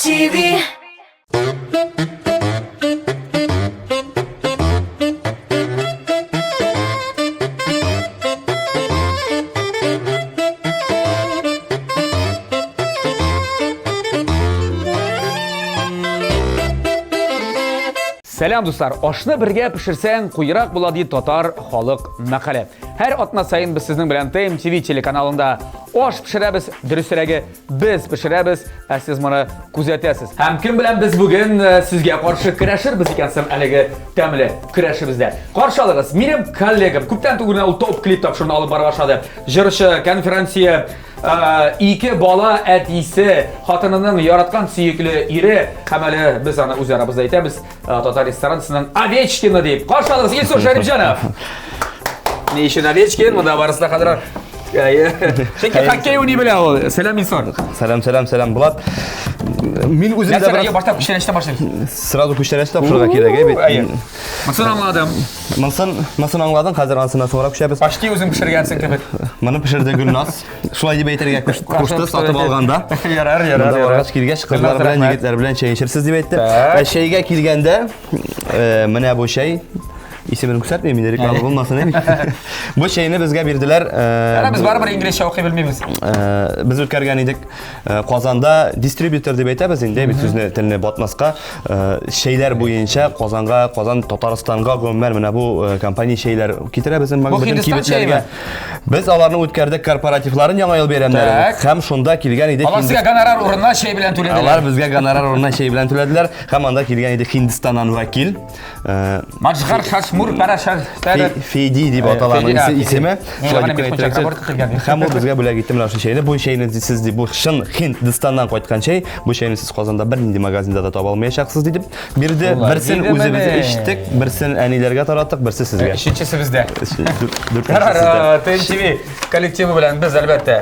TV. Сәлам, дуслар! Ашны бергә пешерсәң, куерак була ди татар халык мәкале. Һәр атна саен без сезнең белән ТМТВ телеканалында аш пешерәбез, дөресрәге, без пешерәбез, ә сез моны күзәтәсез. Һәм кем белән без бүген э, сезгә каршы көрәшербез икән соң әлеге тәмле көрәшебездә? Каршы алыгыз, минем коллегам, күптән түгел генә ул топ клип тапшыруын алып бара башлады. Җырчы, конферансье, э, ике бала әтисе, хатынының яраткан сөекле ире һәм әле без аны үз арабызда әйтәбез, э, татар эстрадасының Овечкины дип. Каршы алыгыз, Илсур Шәрипҗанов. Ни өчен Овечкин? Монда барысы да хәзер Чөнки хоккей уйный белә ул. Сәлам, Илсур. Сәлам, сәлам, сәлам, Булат. Мин үзем дә бераз... Башта күчтәнәчтән башлыйбыз. Сразу күчтәнәч тапшырырга кирәк, әй бит. Әйе. Монысын аңладым. Монысын, монысын аңладың, хәзер ансына соңрак күчәбез. Почти үзең пешергәнсең кебек. Моны пешерде Гөлназ. Шулай дип әйтергә кушты, сатып алганда. Ярар, ярар. Монда баргач килгәч, кызлар белән, егетләр белән чәй эчерсез дип әйтте. Ә чәйгә килгәндә, э, менә бу чәй исемен күрсәтмим, инде реклама булмасын, әй. Бу чәйне безгә бирделәр. Э, без барыбер инглизчә укый белмибез. Э, без үткәргән идек Казанда дистрибьютор дип әйтәбез инде, бит сүзне телне батмаска. Чәйләр буенча Казанга, Казан Татарстанга гомумән менә бу компания чәйләр китерә безнең бөтен кибетләргә. Без аларны үткәрдек корпоративларын Яңа ел бәйрәмнәрен һәм шунда килгән иде. Алар сезгә гонорар урынына чәй белән түләделәр. Алар безгә гонорар урынына чәй белән түләделәр һәм анда килгән иде Һиндстаннан вәкил. Маджгар Шашмур Парашар Феди дип атала аның исеме. Һәм ул безгә бүләк итте менә шул чәйне. Бу чәйне сез ди, бу чын Һиндстаннан кайткан чәй. Бу чәйне сез Казанда бернинди магазинда да таба алмаячаксыз дип бирде. Берсен үзебез эчтек, берсен әниләргә тараттык, берсе сезгә. Өченчесе бездә. ТНТВ коллективы белән без әлбәттә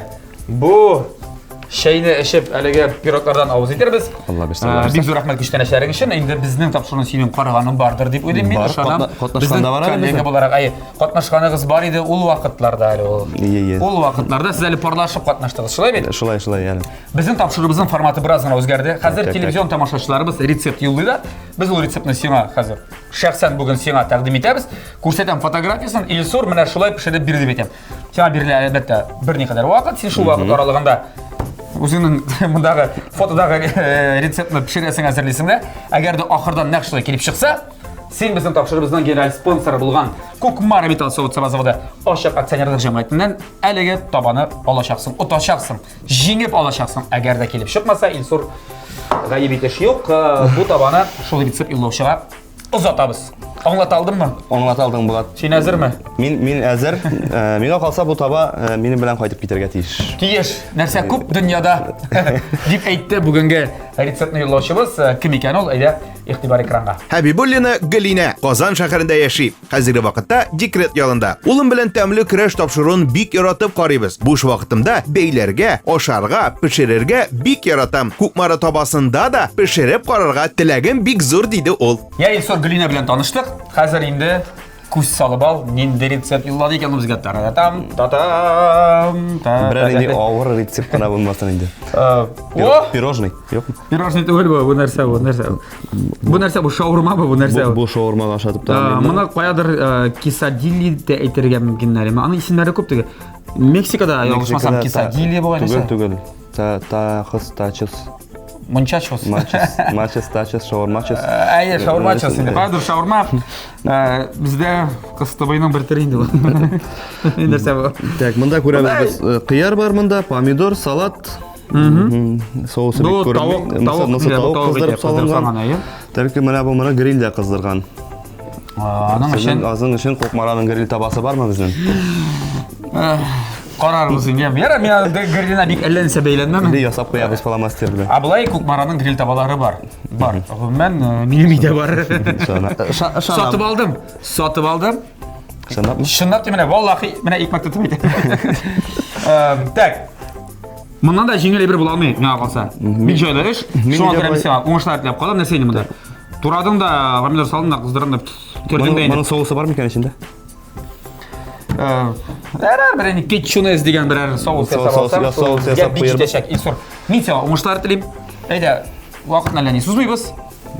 бу чәйне эчеп, әлеге пироглардан авыз итәрбез. Алла бирсә, Алла бирсә. Бик зур рәхмәт күчтәнәчләрең өчен. Инде безнең тапшыруны синең караганың бардыр дип уйлыйм мин, ышанам. Катнашкан да бар әле. Коллега буларак, әйе, катнашканыгыз бар иде ул вакытларда әле ул. Ие, Ул вакытларда сез әле парлашып катнаштыгыз, шулай бит? Шулай, шулай, әле. Безнең тапшыруыбызның форматы бераз гына үзгәрде. Хәзер телевизион тамашачыларыбыз рецепт юллый да, без ул рецептны сиңа хәзер шәхсән бүген сиңа тәкъдим итәбез. Күрсәтәм фотографиясен, Илсур менә шулай пешереп бирде дип әйтәм. Сиңа бирелә, әлбәттә, берникадәр вакыт. Син шул вакыт аралыгында үзеңнең мондагы фотодагы э, рецептны пешерәсең, әзерлисең дә. Әгәр дә ахырдан нәкъ шулай килеп чыкса, син безнең тапшыруыбызның генераль спонсоры булган Кукмара металл савыт-саба заводы ачык акционерлык җәмгыятеннән әлеге табаны алачаксың, отачаксың, җиңеп алачаксың. Әгәр дә килеп чыкмаса, Илсур гаеп итеш юк, э, бу табаны шул рецепт юллаучыга Озатабыз. Аңлата алдыммы? Аңлата алдың, Булат. Син әзерме? Мин мин әзер. Э, миңа калса бу таба э, минем белән кайтып китәргә тиеш. Тиеш. Нәрсә күп дөньяда дип әйтте бүгенге рецептны юллаучыбыз. Э, кем икән ул? Әйдә, игътибар экранга. Хәбибуллина Галинә Казан шәһәрендә яши. Хәзерге вакытта декрет ялында. Улым белән тәмле көрәш тапшыруын бик яратып карыйбыз. Буш вакытымда бәйләргә, ашарга, пешерергә бик яратам. Кукмара табасында да пешереп карарга теләгем бик зур, диде ул. Я, Илсур, Гөлинә белән таныштык. Хәзер инде күз салып ал, нинди рецепт юллады икән ул безгә. Таратам, татам, та. Берәр нинди авыр рецепт кына булмасын инде. Э, о! Пирожный, юкмы? Пирожный түгел бу, бу нәрсә бу, нәрсә? Бу нәрсә бу шаурма бу, бу нәрсә? Бу шаурмага ашатып та. Моны каядыр э, кесадильи дә әйтергә мөмкин әле. Аның исемнәре күп теге. Мексикада ялгышмасам кесадильи бугай нәрсә. Түгел, түгел. Та та хыс тачос. Мунчачос. Мачос, мачос, тачос, шаурмачос. Э, әйе, шаурмачос инде. Каядыр шаурма. Э, бездә кыстыбыйның бер төре инде бу. Нәрсә бу? Так, монда күрәбез без кыяр бар монда, помидор, салат. Соусы бик күренми. Тавык, тавык, тавык кыздырып салынган. Тәлки менә бу моны грильдә кыздырган. Аның өчен Аның өчен Кукмараның гриль табасы бармы безнең? Карарбыз инде. Яра, мин аны гриленә бик әллә нәрсә бәйләнмәм. Инде ясап куябыз фломастер белән. Ә болай Кукмараның гриль табалары бар. Бар. Гомумән, э, минем өйдә бар. Сатып алдым. Сатып алдым. Чынлапмы? Чынлап менә, валлахи, менә икмәк тотып әйтәм. Э, так. Моннан да җиңел әйбер була алмый, миңа калса. Бик җайлы эш. Шуңа күрә мин сиңа уңышлар теләп калам. Нәрсә инде монда? Турадың да, помидор салдың да, кыздырдың да, төрдең дә инде. Моның соусы бар микән эчендә? Берәр бер инде кетчунез дигән берәр соус ясап алсаң, соус ясап куярбыз. Бик җитәчәк. Илсур, мин сиңа уңышлар телим. Әйдә. Вакытны әллә ни сузмыйбыз.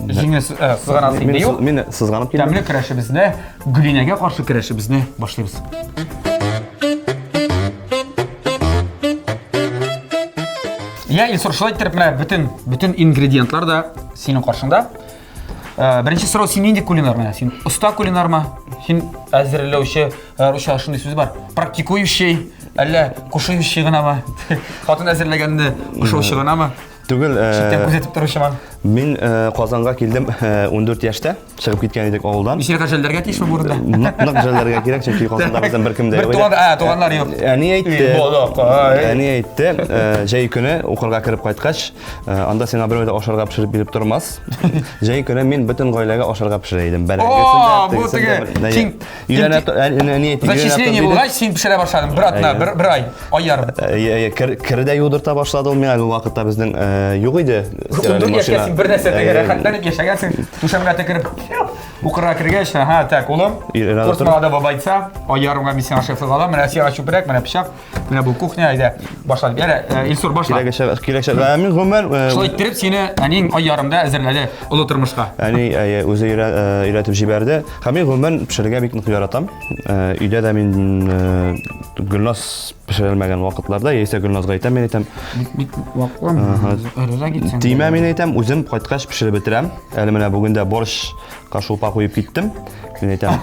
Җиңне сызганасы инде юк. Мин сызганып килдем. Тәмле көрәшебезне, Гөлинәгә каршы көрәшебезне башлыйбыз. Я, Илсур, шулай иттереп менә бөтен бөтен ингредиентлар да синең каршыңда. Беренче сорау, син нинди кулинар менә? Син оста кулинармы? Син әзерләүче, русча шундый сүз бар, практикующий, әллә кушающий гынамы? Хатын әзерләгәнне кушаучы гынамы? Түгел. Читтән күзәтеп торучымы? Мин Казанга килдем 14 яшьтә, чыгып киткән идек авылдан. Ничек жәлләргә тиешме бу урында? Нык нык жәлләргә кирәк, чөнки Казанда безнең беркем дә юк. Бер туган, ә, туганнар юк. Әни әйтте. Әни әйтте, җәй көне укырга кереп кайткач, анда сиңа берәү дә ашарга пешереп биреп тормас. Җәй көне мин бөтен гаиләгә ашарга пешерә идем. Бәрәңгесен дә, тегесен дә. Син Өйләнә әни әйтте. Зачисление булгач, син пешерә башладың. Бер атна, бер бер ай, ай ярым. Әйе, кер кер дә юдырта башлады ул миңа. Ул вакытта безнең юк иде. 14 яшькә син бер нәрсә теге рәхәтләнеп яшәгәнсең. Түшәмгә төкереп укырга кергәч, ага, так, улым, курс молодого бойца, ай ярымга мин сиңа шефлык алам, менә сиңа чүпрәк, менә пычак. Менә бу кухня, әйдә, башла. Әйдә, Илсур, башла. Кирәгәчә, кирәгәчә. Ә мин гомумән Шулай иттереп сине әниең ай ярымда әзерләде олы тормышка. Әни әйе, үзе өйрәтеп җибәрде. Һәм мин гомумән пешерергә бик нык яратам. Өйдә дә мин Гөлназ пешерелмәгән вакытларда, яисә Гөлназга әйтәм, мин әйтәм. Бик ваклам. Эрерәк итсәң. Тимә, мин әйтәм, үзем кайткач пешереп бетерәм. Әле менә бүген дә борщ Кашулпа куеп киттем. Мин әйтәм,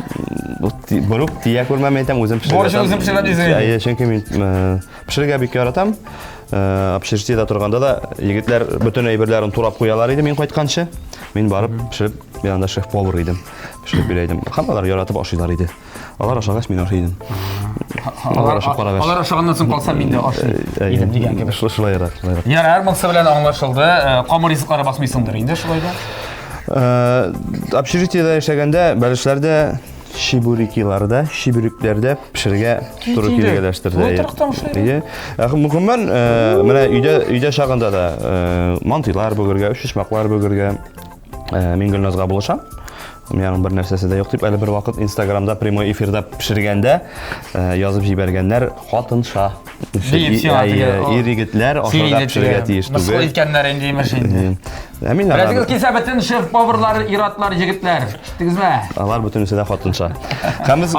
берүк тия күрмә, мин әйтәм, үзем пешерә. Борщны үзем пешерәм дисең. Әйе, чөнки мин пешерергә бик яратам. Общежитиедә торганда да егетләр бөтен әйберләрен турап куялар иде мин кайтканчы. Мин барып пешереп, мин анда шеф-повар идем. Пешереп бирә идем. Һәм алар яратып ашыйлар иде. Алар ашагач, мин ашый идем. Алар ашап карагач. Алар ашаганнан соң калса, мин дә ашый идем дигән кебек. Шулайрак, шулайрак. Ярар, монысы белән аңлашылды. Камыр ризыклары басмыйсыңдыр инде шулай да. Общежитиедә яшәгәндә бәлешләрдә чебурекиларда, чебурекләрдә пешерергә туры килгәләштерде. Әйе. Гомумән, менә өйдә өйдә чагында да мантыйлар бөгергә, өчпочмаклар бөгергә мин Гөлназга булышам. Мин аның бер нәрсәсе дә юк дип әле бер вакыт Инстаграмда прямой эфирда пешергәндә язып җибәргәннәр хатынша. Диеп сиңа теге. Ир егетләр ашарга пешерергә тиеш түгел. Мыскыл иткәннәр инде имеш инде. Ә мин Беләсегез килсә бөтен шеф поварлар, ир-атлар, егетләр. Ишеттегезме? Алар бөтенесе дә хатынша. Һәм без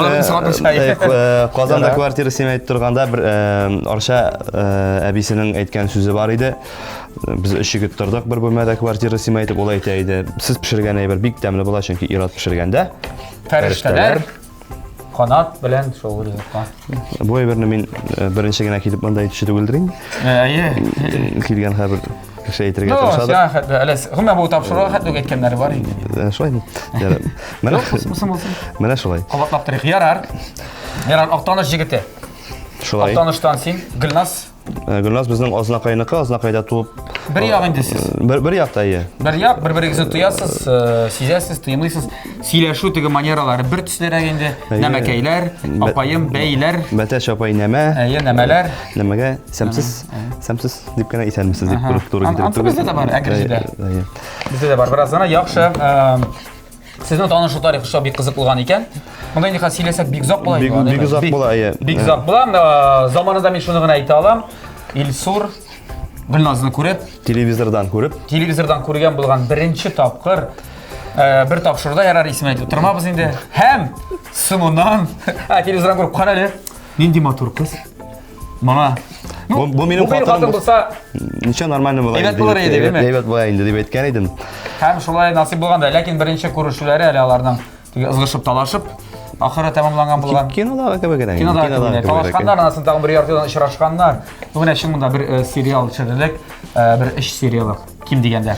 Казанда квартира снимать торганда бер Арча әбисенең әйткән сүзе бар иде. Без өч егет тордык бер бүлмәдә квартира снимать итеп, ул әйтә иде, сез пешергән әйбер бик тәмле була, чөнки ир-ат пешергәндә фәрештәләр канат белән шул ризыкка. Бу әйберне мин э, беренче генә килеп монда әйтүче түгелдер инде. Әйе. Килгән хәбер кеше әйтергә тырышадыр. Ну, сиңа хәтле, әле гомумән бу тапшыруга хәтле үк әйткәннәре бар инде. Э, шулай. Менә Менә шулай. Кабатлап торыйк. Ярар. Ярар, Актаныш җегете. Шулай. Актаныштан син, Гөлназ. Э, Гөлназ безнең Азнакайныкы, Азнакайда туып. Бер як инде сез. Э, бер, бер якта, әйе. Бер як, бер-берегезне тоясыз, э, сизәсез, тоемлыйсыз. Сөйләшү теге манералары бер төслерәк инде. Нәмәкәйләр, апаем, бәйләр. Бәтәч апай нәмә. Әйе, нәмәләр. Нәмәгә сәмсез, сәмсез дип кенә исәнмесез дип туры туры китереп. Ансы бездә дә бар, Әгерҗедә. Бездә дә бар. Бераз гына яхшы. Сезнең танышу тарихы шулай бик кызык булган икән. Монда инде хәзер сөйләсәк бик озак була. Бик, бик озак була, әйе. Бик озак була. Заманында мин шуны гына әйтә алам. Илсур Гөлназны күреп, телевизордан күреп, телевизордан күргән булган беренче тапкыр бер тапшыруда ярар исемен әйтеп тормабыз инде. Һәм соңыннан, телевизордан күреп, кара әле, нинди матур кыз. Моңа. Ну, бу, бу минем хатыным булса, ничә нормально була инде. Әйбәт булыр иде, димме? Әйбәт була инде дип әйткән идем. Һәм шулай насыйп булган да, ләкин беренче күрешүләре әле аларның теге ызгышып талашып ахыры тәмамланган булган. Кинодагы кебек генә. Кинодагы кебек. Талашканнар, аннан тагын бер ярты елдан очрашканнар. Бу менә чын монда бер э, сериал төшерелек, э, бер өч сериялык, ким дигәндә.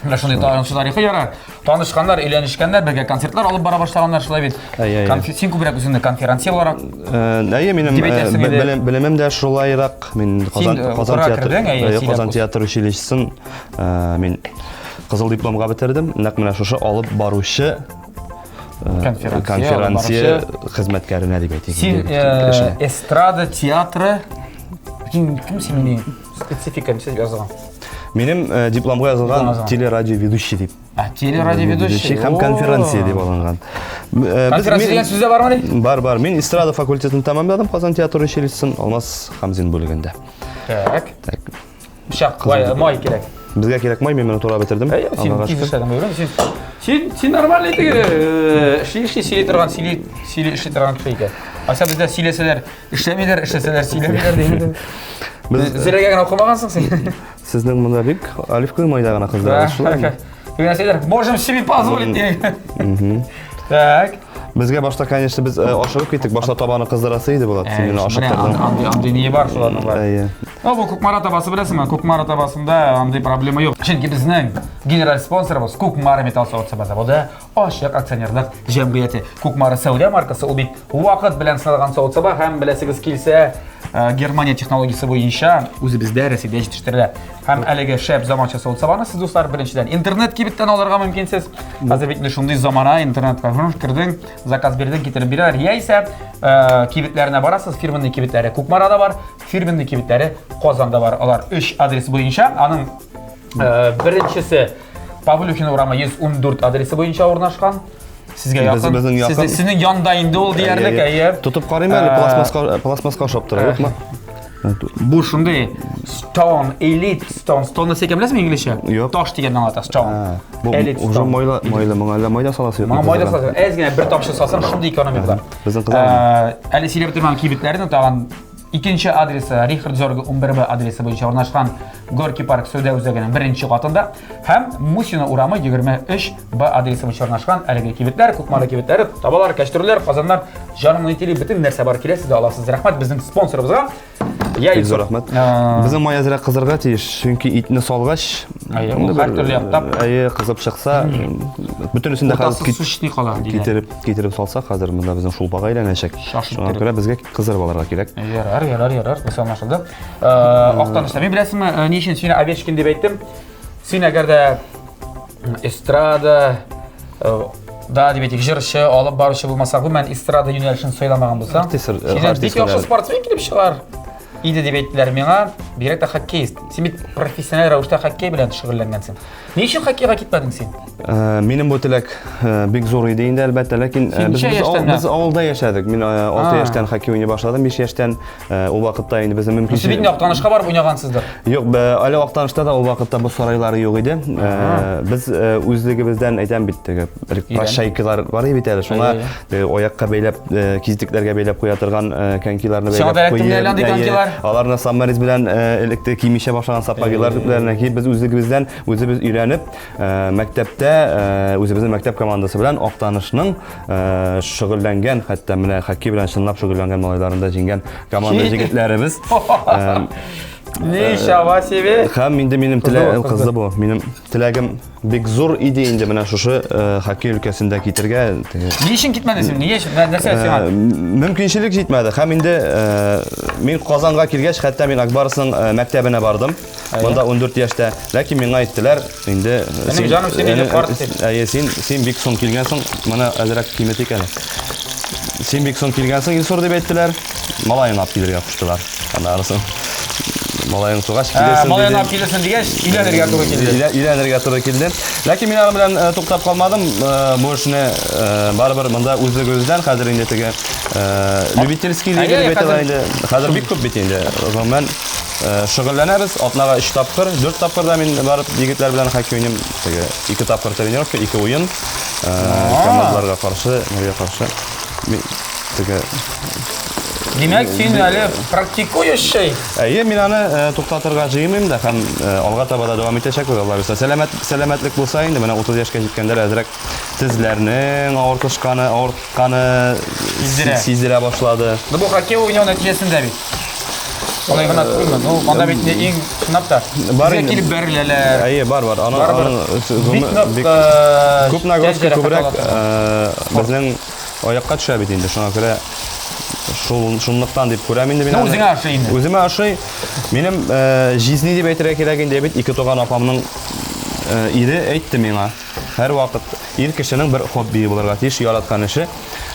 Менә шундый танышу тарихы ярар. Танышканнар, өйләнешкәннәр, бергә концертлар алып бара башлаганнар, шулай бит. Әйе, әйе. Син күбрәк үзеңне конферансье буларак. Э, әйе, минем э, белемем дә шулайрак. Мин Казан э, Казан театр, Казан театр училищесын мин кызыл дипломга бетердем. Нәкъ менә шушы алып баручы конферансье хезмәткәренә дип әйтик. Син эстрада театры кем синең специфика нәрсә дип язылган? Минем дипломга язылган телерадиоведущий дип. А, телерадиоведущий. Һәм конферансье дип алынган. Конферансье дигән сүз дә бармыни? Бар, бар. Мин эстрада факультетын тәмамладым, Казан театр училищесын, Алмаз Хамзин бүлегендә. Так. Так. Пычак, май кирәк. Безгә кирәк май, мин моны турап бетердем. Әйе, син Аллага тиз шөкер. эшләдең, бәйрәм. Син син син нормальный теге э, эшли эшли сөйли торган, сөйли сөйли эшли торган кеше икән. Аса бездә сөйләсәләр, эшләмиләр, эшләсәләр сөйләмиләр дигән. Без Зирәгә генә укымагансың син. сезнең монда бик оливковый майда гына кыздырабыз шулай. Теге нәрсәләр, можем себе позволить дигән. Так. Безгә башта, конечно, без э, ашыгып киттек. Башта табаны кыздырасы иде Булат. Син мине ашыктырдың. Андый андый не бар шуларның бар. Әйе. Ну, бу Кукмара табасы беләсеңме? Кукмара табасында андый проблема юк. Чөнки безнең генераль спонсорыбыз Кукмара металл савыт-саба заводы ачык акционерлык җәмгыяте. Кукмара сәүдә маркасы ул бит вакыт белән сыналган савыт-саба һәм беләсегез килсә, э, Германия технологиясе буенча үзебездә Рәсәйдә җитештерелә. Һәм әлеге шәп заманча савыт-сабаны сез, дуслар, беренчедән интернет кибеттән алырга мөмкинсез. Хәзер бит инде шундый замана, интернетка һм, кердең, заказ бирдең, китереп бирәләр. Яисә э, кибетләренә барасыз, фирменный кибетләре Кукмарада бар, фирменный кибетләре Казанда бар. Алар өч адрес буенча. Аның э, беренчесе Павлюхин урамы 114 адресы буенча урнашкан. Сезгә якын. Безнең якын. Сезнең, сезнең янда инде ул диярлек, әйе. Тотып карыйм әле, Э, пластмасска пластмасска ошап тора, юкмы? Бу шундый stone, elite stone. Stone нәрсә икән беләсеңме инглизчә? Юк. Таш дигәнне аңлата, stone. Бу Elite уже stone. майлы, майлы, моңа әллә майда саласы юк. Моңа майда саласың. Әз генә бер тамчы салсаң, шундый экономия була. Безнең кызар. Э, Әле сөйләп бетермәгән кибетләрне тагын икенче адресы Рихард Зорге 11Б адресы буенча урнашкан Горький парк сәүдә үзәгенең беренче катында һәм Мусина урамы 23Б адресы буенча урнашкан әлеге кибетләр, Кукмара кибетләре, табалар, кәчтүрләр, казаннар, җаныңны тели, бөтен нәрсә бар, киләсез дә аласыз. Рәхмәт безнең спонсорыбызга. Я Бик зур рәхмәт. Безнең май әзрәк кызырга тиеш, чөнки итне салгач, Әйе, ул һәртөрле яктап. Әйе, кызып чыкса, бөтенесен дә хәзер Уртасы сущный кала диләр. китереп китереп салсак, хәзер монда безнең шулпага әйләнәчәк. Шашып Шуңа күрә безгә кызырып алырга кирәк. Ярар, ярар, ярар, бу аңлашылды. Актанышта. Мин беләсеңме, ни өчен сине Овечкин дип әйттем? Син әгәр дә эстрада да дип әйтик, җырчы, алып баручы булмаса, гомумән эстрада юнәлешен сайламаган булсаң, синнән бик яхшы спортсмен килеп чыгар иде дип әйттеләр миңа, бигрәк тә хоккеист. Син бит профессиональ рәвештә хоккей белән шөгыльләнгәнсең. Ни өчен хоккейга китмәдең син? Минем бу теләк бик зур иде инде, әлбәттә, ләкин без, без авылда яшәдек. Мин 6 яшьтән хоккей уйный башладым, 5 яшьтән. Ул вакытта инде безнең мөмкинчелек. Сез бит Актанышка барып уйнагансыздыр. Юк, әле Актанышта да ул вакытта боз сарайлары юк иде. Без үзлегебездән әйтәм бит, теге прощайкалар бар иде бит әле, шуңа аякка бәйләп, киздекләргә бәйләп куя торган конькиларны бәйләп куеп. Аларны саморез белән элек кимичә башлаган сапогилар белән киеп, без үзлегебездән үзебез өйрәнеп, мәктәптә үзебезнең мәктәп командасы белән Актанышның шөгыльләнгән, хәтта менә хоккей белән чынлап шөгыльләнгән малайларын да җиңгән команда җегетләребез. Ничего себе! Һәм инде минем теләгем кызды бу. Минем теләгем бик зур иде инде менә шушы хоккей өлкәсендә китергә. Ни өчен китмәдең син? Нигә өчен? Нәрсә сиңа? Мөмкинчелек җитмәде. Һәм инде мин Казанга килгәч, хәтта мин Акбарсның мәктәбенә бардым. Монда 14 яшьтә. Ләкин миңа әйттеләр, инде син җаным, син инде карт дип. Әйе, син син бик соң килгәнсең, моны әзрәк киметик әле. Син бик соң килгәнсең, Илсур дип әйттеләр. Малаен алып килергә куштылар. Аннары соң малаең тугач килерсең. Малаен алып килерсең дигәч, өйләнергә туры килде. Өйләнергә туры килде. Ләкин мин аның белән туктап калмадым. Бу эшне барыбер монда үзлегебездән хәзер инде теге любительский лига дип әйтәләр инде. Хәзер бик күп бит инде. Гомумән Шөгыльләнәбез, атнага 3 тапкыр, 4 тапкыр да мин барып егетләр белән хоккей уйныйм. Теге 2 тапкыр тренировка, 2 уен. Командаларга каршы, нигә каршы. Теге Димәк, син әле практикующий. Әйе, мин аны туктатырга җыенмыйм да һәм алга таба да дәвам итәчәкбез, Алла бирсә. Сәламәт, сәламәтлек булса инде, менә 30 яшькә җиткәндә әзрәк тезләрнең авыртышканы, авыртканы сиздерә, сиздерә башлады. Ну, бу хоккей уйнау нәтиҗәсендә бит. Алай гына түгелме? Ну, анда бит иң чынлап та бар безгә килеп бәреләләр. Әйе, бар, бар. Аны бик нык күп нагрузка күбрәк безнең аякка төшә бит инде. Шуңа күрә шул шунлыктан дип күрәм инде мин. Ну, үзеңә ошый инде. Үземә ошый. Минем җизни дип әйтергә кирәк инде бит ике туган апамның ире әйтте миңа. Һәрвакыт ир кешенең бер хоббие булырга тиеш, яраткан эше.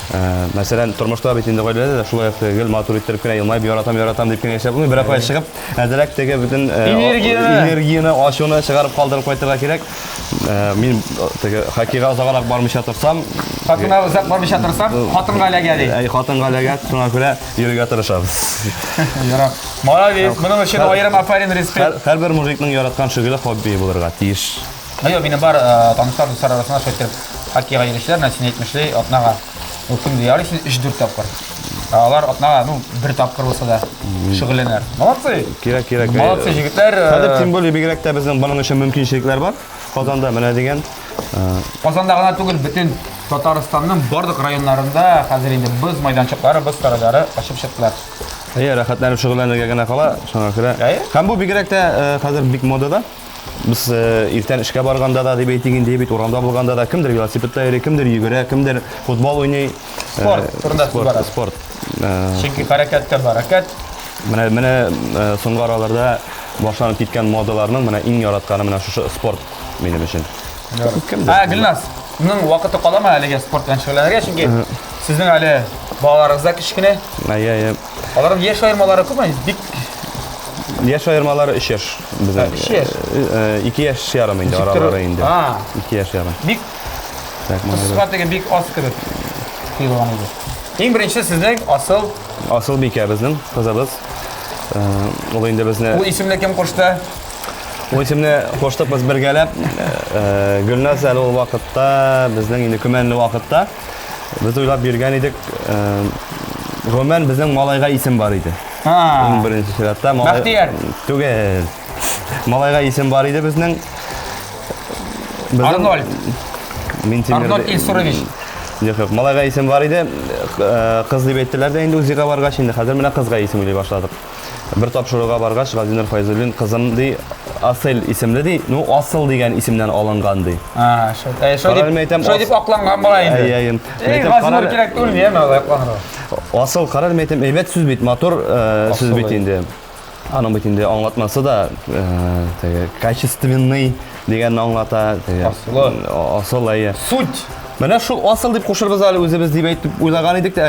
Мәсәлән, тормышта бит инде гаиләдә дә шулай ук гел матур иттереп кенә елмаеп яратам, яратам дип кенә яшәп булмый. Берәр кая чыгып, әзрәк теге бөтен Энергияне. энергияне, ачуны чыгарып калдырып кайтырга кирәк. Мин теге хоккейга озаграк бармыйча торсам, Хатынга озак бармыйча торсам, хатынга эләгә ди. Әй, хатынга эләгә, шуңа күрә йөрергә тырышабыз. Ярар. Молодец. Моның өчен аерым афәрин, респект. Һәрбер мужикның яраткан шөгыле хобби булырга тиеш. Юк, минем бар танышлар, дуслар арасында шулай итеп хоккейга йөрүчеләр, менә син әйтмешли, атнага, ну, көн дә ярый син 3-4 тапкыр. Ә алар атнага, ну, бер тапкыр булса да шөгыльләнәләр. Молодцы! Кирәк, кирәк. Молодцы, егетләр. Хәзер тем более бигрәк тә безнең моның өчен мөмкинчелекләр бар. Казанда менә дигән. Казанда гына түгел, бөтен Татарстанның барлык районнарында хәзер инде боз майданчыклары, боз сарайлары ачып чыктылар. Әйе, рәхәтләнеп шөгыльләнергә генә кала, шуңа күрә. Һәм бу бигрәк тә хәзер бик модада. Без иртән эшкә барганда да дип әйтик инде, бит урамда булганда да кемдер велосипедта йөри, кемдер йөгерә, кемдер футбол уйный. Спорт турында сүз бара. Спорт. Чөнки хәрәкәттә бәрәкәт. Менә менә соңгы араларда башланып киткән модаларның менә иң яратканы менә шушы спорт минем өчен. Ә, Гөлназ, моның вакыты каламы әлегә спорт белән шөгыльләнергә? Чөнки сезнең әле балаларыгыз да кечкенә. Әйе, әйе. Аларның яшь аермалары күпме? Бик Яшь аермалары 3 яшь безнең. 3 яшь. 2 яшь ярым инде аралары инде. 2 яшь ярым. Бик кыска теге бик аз кебек тоелган иде. Иң беренче сезнең Асыл. Асыл бикә безнең кызыбыз. Ул инде безне Ул исемне кем кушты? Ул исемне куштык без бергәләп. Гөлназ әле ул вакытта, безнең инде көмәнле вакытта без уйлап йөргән идек. Гомумән безнең малайга исем бар иде. Иң беренче чиратта малай. Бәхтияр. Түгел. Малайга исем бар иде безнең. Арнольд. Минтимер. Арнольд Ильсурович. Юк, юк, малайга исем бар иде. Кыз дип әйттеләр дә инде УЗИга баргач, инде хәзер менә кызга исем уйлый башладык. Бер тапшыруга баргач, Газинур Файзуллин кызым ди, Асель исемле ди, ну Асыл дигән исемнән алынган ди. А, шул. Ә, шулай дип, әйтәм, шулай дип акланган була инде. Әй, әй. Эй, Газинур кирәк түгел, яме алай акланырга. Асыл, карар, мин әйтәм, әйбәт сүз бит, матур сүз бит инде. Аның бит инде аңлатмасы да теге качественный дигәнне аңлата. Теге Асылы. Асыл, әйе. Суть. Менә шул асыл дип кушырбыз әле үзебез дип әйтеп уйлаган идек тә,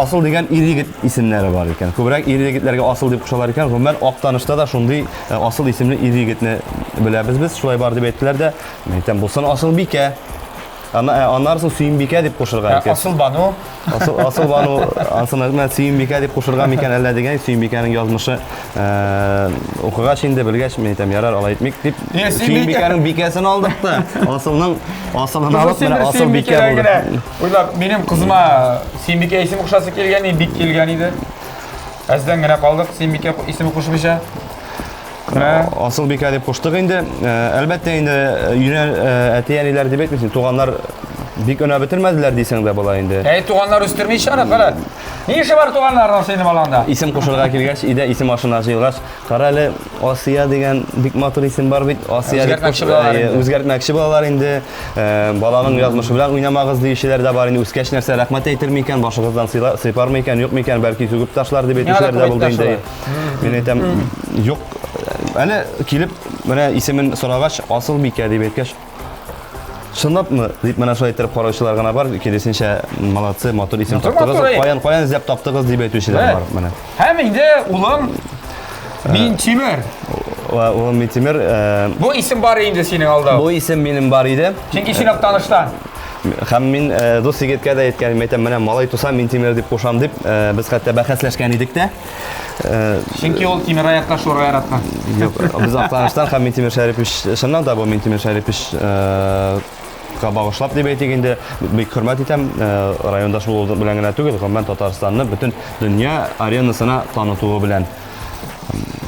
асыл дигән ир егет исемнәре бар икән. Күбрәк ир егетләргә асыл дип кушалар икән. Гомумән, Актанышта да шундый асыл исемле ир егетне беләбез без. Шулай бар дип әйттеләр дә. Мин әйтәм, булсын Асылбикә. Ана, ә, аннары соң Сөембикә дип кушырга Ә, икән. Асылбану. Асыл, Асылбану, ансын менә Сөембикә дип кушырга микән әллә дигән, Сөембикәнең язмышы э, укыгач инде белгәч, мин әйтәм, ярар, алай итмик дип. Е, Сөембикә. Сөембикәнең бикәсен алдык та. Асылның асылын Кызы алып, син менә бер Асылбикә Сөембикәдән булды. генә. Уйлап, минем кызыма Сөембикә исеме кушасы килгән иде, бик килгән иде. Әздән генә калдык Сөембикә исеме кушмыйча. Менә Асылбикә дип куштык инде. Әлбәттә инде юнәл әти-әниләр дип әйтмисең, туганнар бик өнәп бетермәделәр дисәң дә була инде. Әй, туганнар үстермичә аны, кара. Ни эше бар туганнарның синең балаңда? Исем кушырга килгәч, өйдә исем ашына җыелгач, кара әле, Асия дигән бик матур исем бар бит. Асия дип Үзгәртмәкче булалар инде. Үзгәртмәкче булалар инде. Баланың язмышы белән уйнамагыз диючеләр дә бар инде. Үскәч нәрсә рәхмәт әйтер микән, башыгыздан сыйпар микән, юк микән, бәлки сүгеп ташлар дип әйтүчеләр дә булды инде. Мин әйтәм, юк. Әле килеп, менә исемен сорагач, Асылбикә дип әйткәч, чынлапмы дип менә шулай иттереп караучылар гына бар. Киресенчә, молодцы, матур исем таптыгыз. Каян каян эзләп таптыгыз дип әйтүчеләр бар менә. Һәм инде улым Минтимер. Улым Минтимер. Бу исем бар инде синең алда. Бу исем минем бар иде. Чөнки син Актаныштан. Һәм мин дус егеткә дә әйткән, әйтәм, менә малай туса Минтимер дип кушам дип, без хәтта бәхәсләшкән идек тә. Чөнки ул тимер аякта шура яраткан. Юк, без Актаныштан һәм Минтимер Шәрипович, чыннан да бу Минтимер Шәрипович ка багышлап дип әйтик инде, бик хөрмәт итәм, райондаш булуы белән генә түгел, гомумән Татарстанны бөтен дөнья аренасына танытуы белән.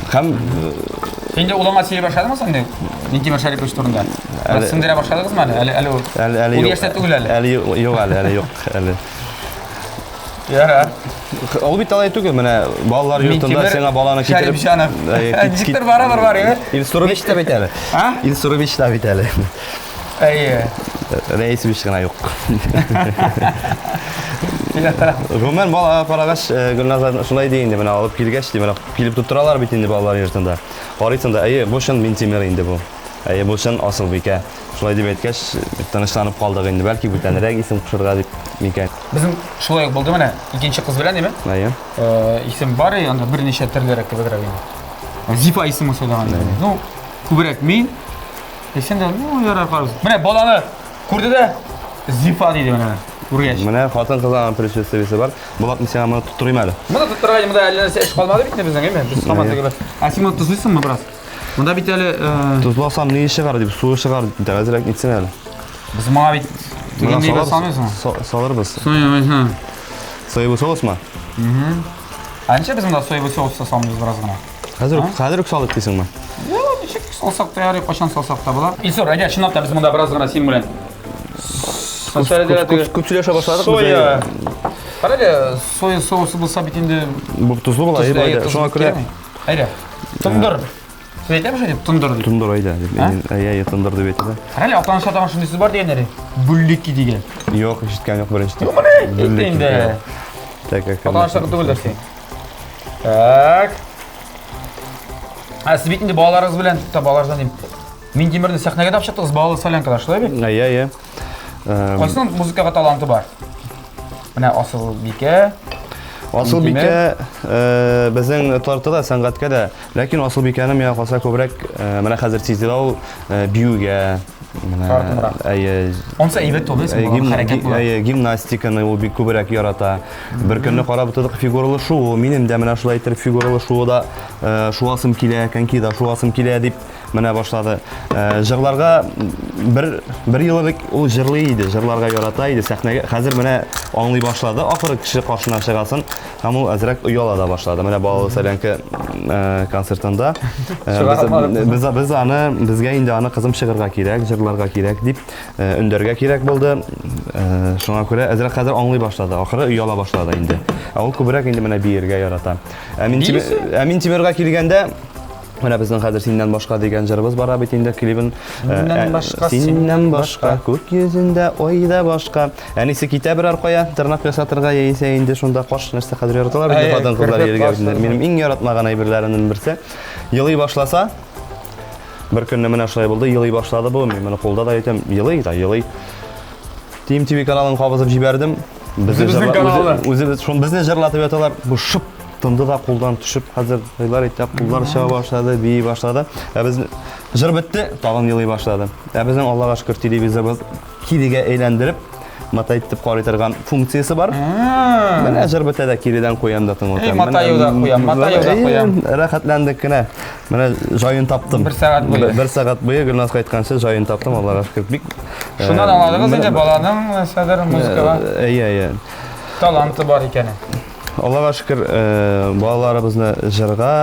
Һәм Инде улыңа сөйли башладыңмы соң инде Минтимер Шәрипович турында? Әле сеңдерә башладыгызмы әле? Әле әле ул. Әле әле Ул яшьтә түгел әле. Әле юк әле, әле юк әле. Ярар. Ул бит алай түгел, менә балалар йортында сиңа баланы китереп. Шәрипҗанов. Ничектер барыбер бар, әйе. Илсурович та бит әле. А? Илсурович та бит әле. Әйе. Рәисович кына юк. Гомумән балага карагач, Гөлназ шулай ди инде, менә алып килгәч, ди, менә килеп тоттыралар бит инде балалар йортында. Карыйсың да, әйе, бу чын Минтимер инде бу. Әйе, бу чын Асылбикә. Шулай дип әйткәч, тынычланып калдык инде. Бәлки бүтәнрәк исем кушырга дип микән. Безнең шулай ук булды менә икенче кыз белән, әйме? Әйе. Э, исем бар, и анда берничә төрлерәк кебегрәк инде. Зифа исеме сайлаган. Ну, күбрәк мин. Дисәң дә, ну, ярар, карарбыз. Менә баланы күрде дә, Зифа диде менә. Күргәч. Менә хатын-кыз аның предчувствиесе бар. Булат, мин сиңа моны тоттырыйм әле. Моны тоттырга монда әллә нәрсә эш калмады бит инде безнең, әйме? Без һаман теге бер. Ә син моны тозлыйсыңмы бераз? Монда бит әле э, Тозласам ни чыгар дип, суы чыгар дип, әзрәк нитсен әле. Без моңа бит Моны тегендәй бер салмыйсың. Салырбыз. Соя, Соевый соусмы? Ә ничә без монда соевый соус та салмыйбыз бераз гына? Хәзер үк, хәзер үк салыйк дисеңме? Юк, ничек салсак та ярый, кайчан салсак та була. Илсур, әйдә, чынлап та без монда бераз гына синең белән. Күп, күп сөйләшә башладык. Соя. Кара әле, соя соусы булса бит инде Бу тозлы була, тозлы, әйе, тозлы шуңа күрә кирәкми. Әйдә. Тондыр. Сез әйтәме шулай дип, тондыр дип? Тондыр әйдә дип. Әйе, әйе, тондыр дип әйтә. Кара әле, Актаныш атамы шундый сүз бар дигәннәре. Бүллеки дигән. Юк, ишеткән юк беренче. Юк, менә әйтте инде. Так, так. Актаныштагы түгелдер син. Так. Ә сез бит инде балаларыгыз белән, та балалардан дим. Минтимерне сәхнәгә дә алып чыктыгыз, балалы солянкада, шулай бит? Әйе, әйе. Кайсының музыкага таланты бар? Менә Асылбикә. Асылбикә э, безнең тарта да, сәнгатькә дә. Ләкин Асылбикәне миңа калса күбрәк э, менә хәзер сизелә ул э, биюгә. Менә Тартымрак. Әйе. Онсы әйбәт түгел, хәрәкәт була. Әйе, гимнастиканы ул бик күбрәк ярата. Бер көнне карап утырдык фигуралы шуу. Минем дә менә шулай итеп фигуралы шууда э, шуасым килә, конькида шуасым килә дип менә башлады. Э, җырларга бер бер ел элек ул җырлый иде, җырларга ярата иде сәхнәгә. Хәзер менә аңлый башлады, ахыры кеше каршына чыгасын һәм ул әзрәк ояла да башлады. Менә Балалы солянка э, концертында без, без, без аны безгә инде аны кызым чыгырга кирәк, җырларга кирәк дип Э, өндәргә кирәк булды. Э, шуңа күрә әзрәк хәзер аңлый башлады. Ахыры ояла башлады инде. Ә ул күбрәк инде менә биергә ярата. Ә мин ә мин Тимурга килгәндә, менә безнең хәзер синнән башка дигән җырыбыз бара бит инде клибын. Э, синнән башка, синнән башка, күк йөзендә ай да башка. Әнисе китә берәр кая, тырнак ясатырга яисә инде шунда каш нәрсә хәзер яраталар бит хатын-кызлар йөргә. Минем иң яратмаган әйберләремнең берсе. Елый башласа, Бер көнне менә шулай булды, елый башлады бу. Мин моны кулда да әйтәм, елый да елый. Тим ТВ каналын кабызып җибәрдем. Безнең каналны. Үзебез шун безне җырлатып яталар. Бу шып тынды да кулдан төшеп, хәзер елар итә, куллар чыга башлады, бии башлады. Ә без җыр бетте, тагын елый башлады. Ә безнең Аллага шөкер телевизорыбыз кирегә әйләндереп, матай итеп карый торган функциясе бар. Менә җыр бетә дә киредән куям да тыңлатам. Эй, матаю да куям, матаю да куям. Рәхәтләндек кенә. Менә җаен таптым. Бер сәгать буе. Бер сәгать буе Гөлназ кайтканчы җаен таптым, Аллага шөкер. Бик э, Шуннан аңладыгыз инде баланың нәрсәдер музыкага. Э, әйе, әйе. Таланты бар икәнен. Аллага шөкер, э, балаларыбызны җырга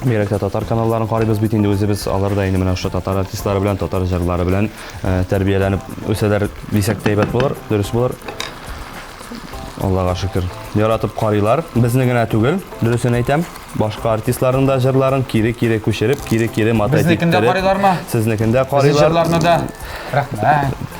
Бигрәк тә татар каналларын карыйбыз бит инде үзебез. Алар да инде менә шушы татар артистлары белән, татар җырлары белән э, тәрбияләнеп үсәләр дисәк тә әйбәт булыр, дөрес булыр. Аллага шөкер. Яратып карыйлар. Безне генә түгел, дөресен әйтәм. Башка артистларның да җырларын кире-кире күчереп, кире-кире матай Безнекен дә карыйлармы? Сезнекен дә карыйлар. Безнең җырларны да. Рәхмәт.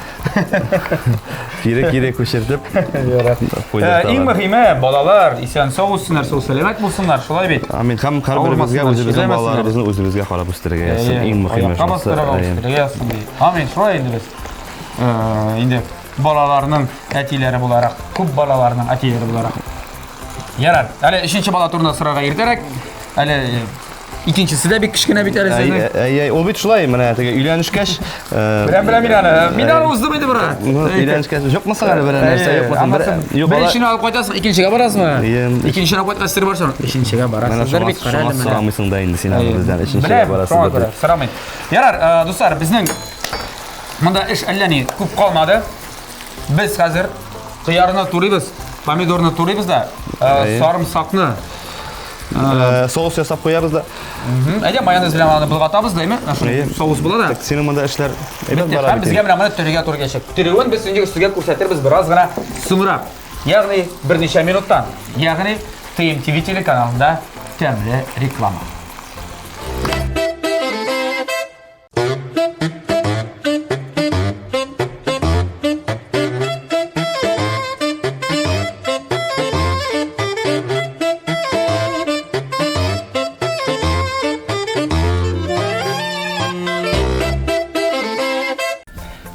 Кире-кире күчертеп. Э, иң мөһиме, балалар исән-сау үссеннәр, сау сәламәт булсыннар, шулай бит? Амин. Һәм һәрберебезгә үзебезнең балаларыбызны үзебезгә карап үстерергә язсын. Иң мөһиме шунысы. Бастырырга үстерергә язсын. Амин. Шулай инде без. Э, инде балаларның әтиләре буларак, күп балаларның әтиләре буларак. Ярар. Әле өченче бала турында сорарга иртәрәк. Әле э, Икенчесе дә бик кечкенә бит әле сезнең. Әй, әй, ул бит шулай, менә теге өйләнешкәч. Э, беләм, беләм мин аны. Мин аны уздым инде бера. Өйләнешкәч, юкмы соң әле берәр нәрсә, юкмы соң? Бер, юк, беренчене алып кайтасың, икенчегә барасыңмы? Икенчене алып кайткач, сер барсың. Өченчегә барасың. Бер бит карале менә. Сорамыйсың да инде син аны бездән өченчегә барасың. Шуңа күрә сорамыйм. Ярар, э, дуслар, безнең монда эш әллә ни күп калмады. Без хәзер кыярны турыйбыз, помидорны турыйбыз да, э, сарымсакны Э, соус ясап куябыз да. Әйдә, майонез белән аны болгатабыз, дәйме? Шул соус була да. Так, синең монда эшләр әйбәт бара. Һәм безгә менә моны төрергә туры киләчәк. Төрүен без инде сезгә күрсәтербез бераз гына соңрак. Ягъни берничә минуттан. Ягъни TMTV телеканалында тәмле реклама.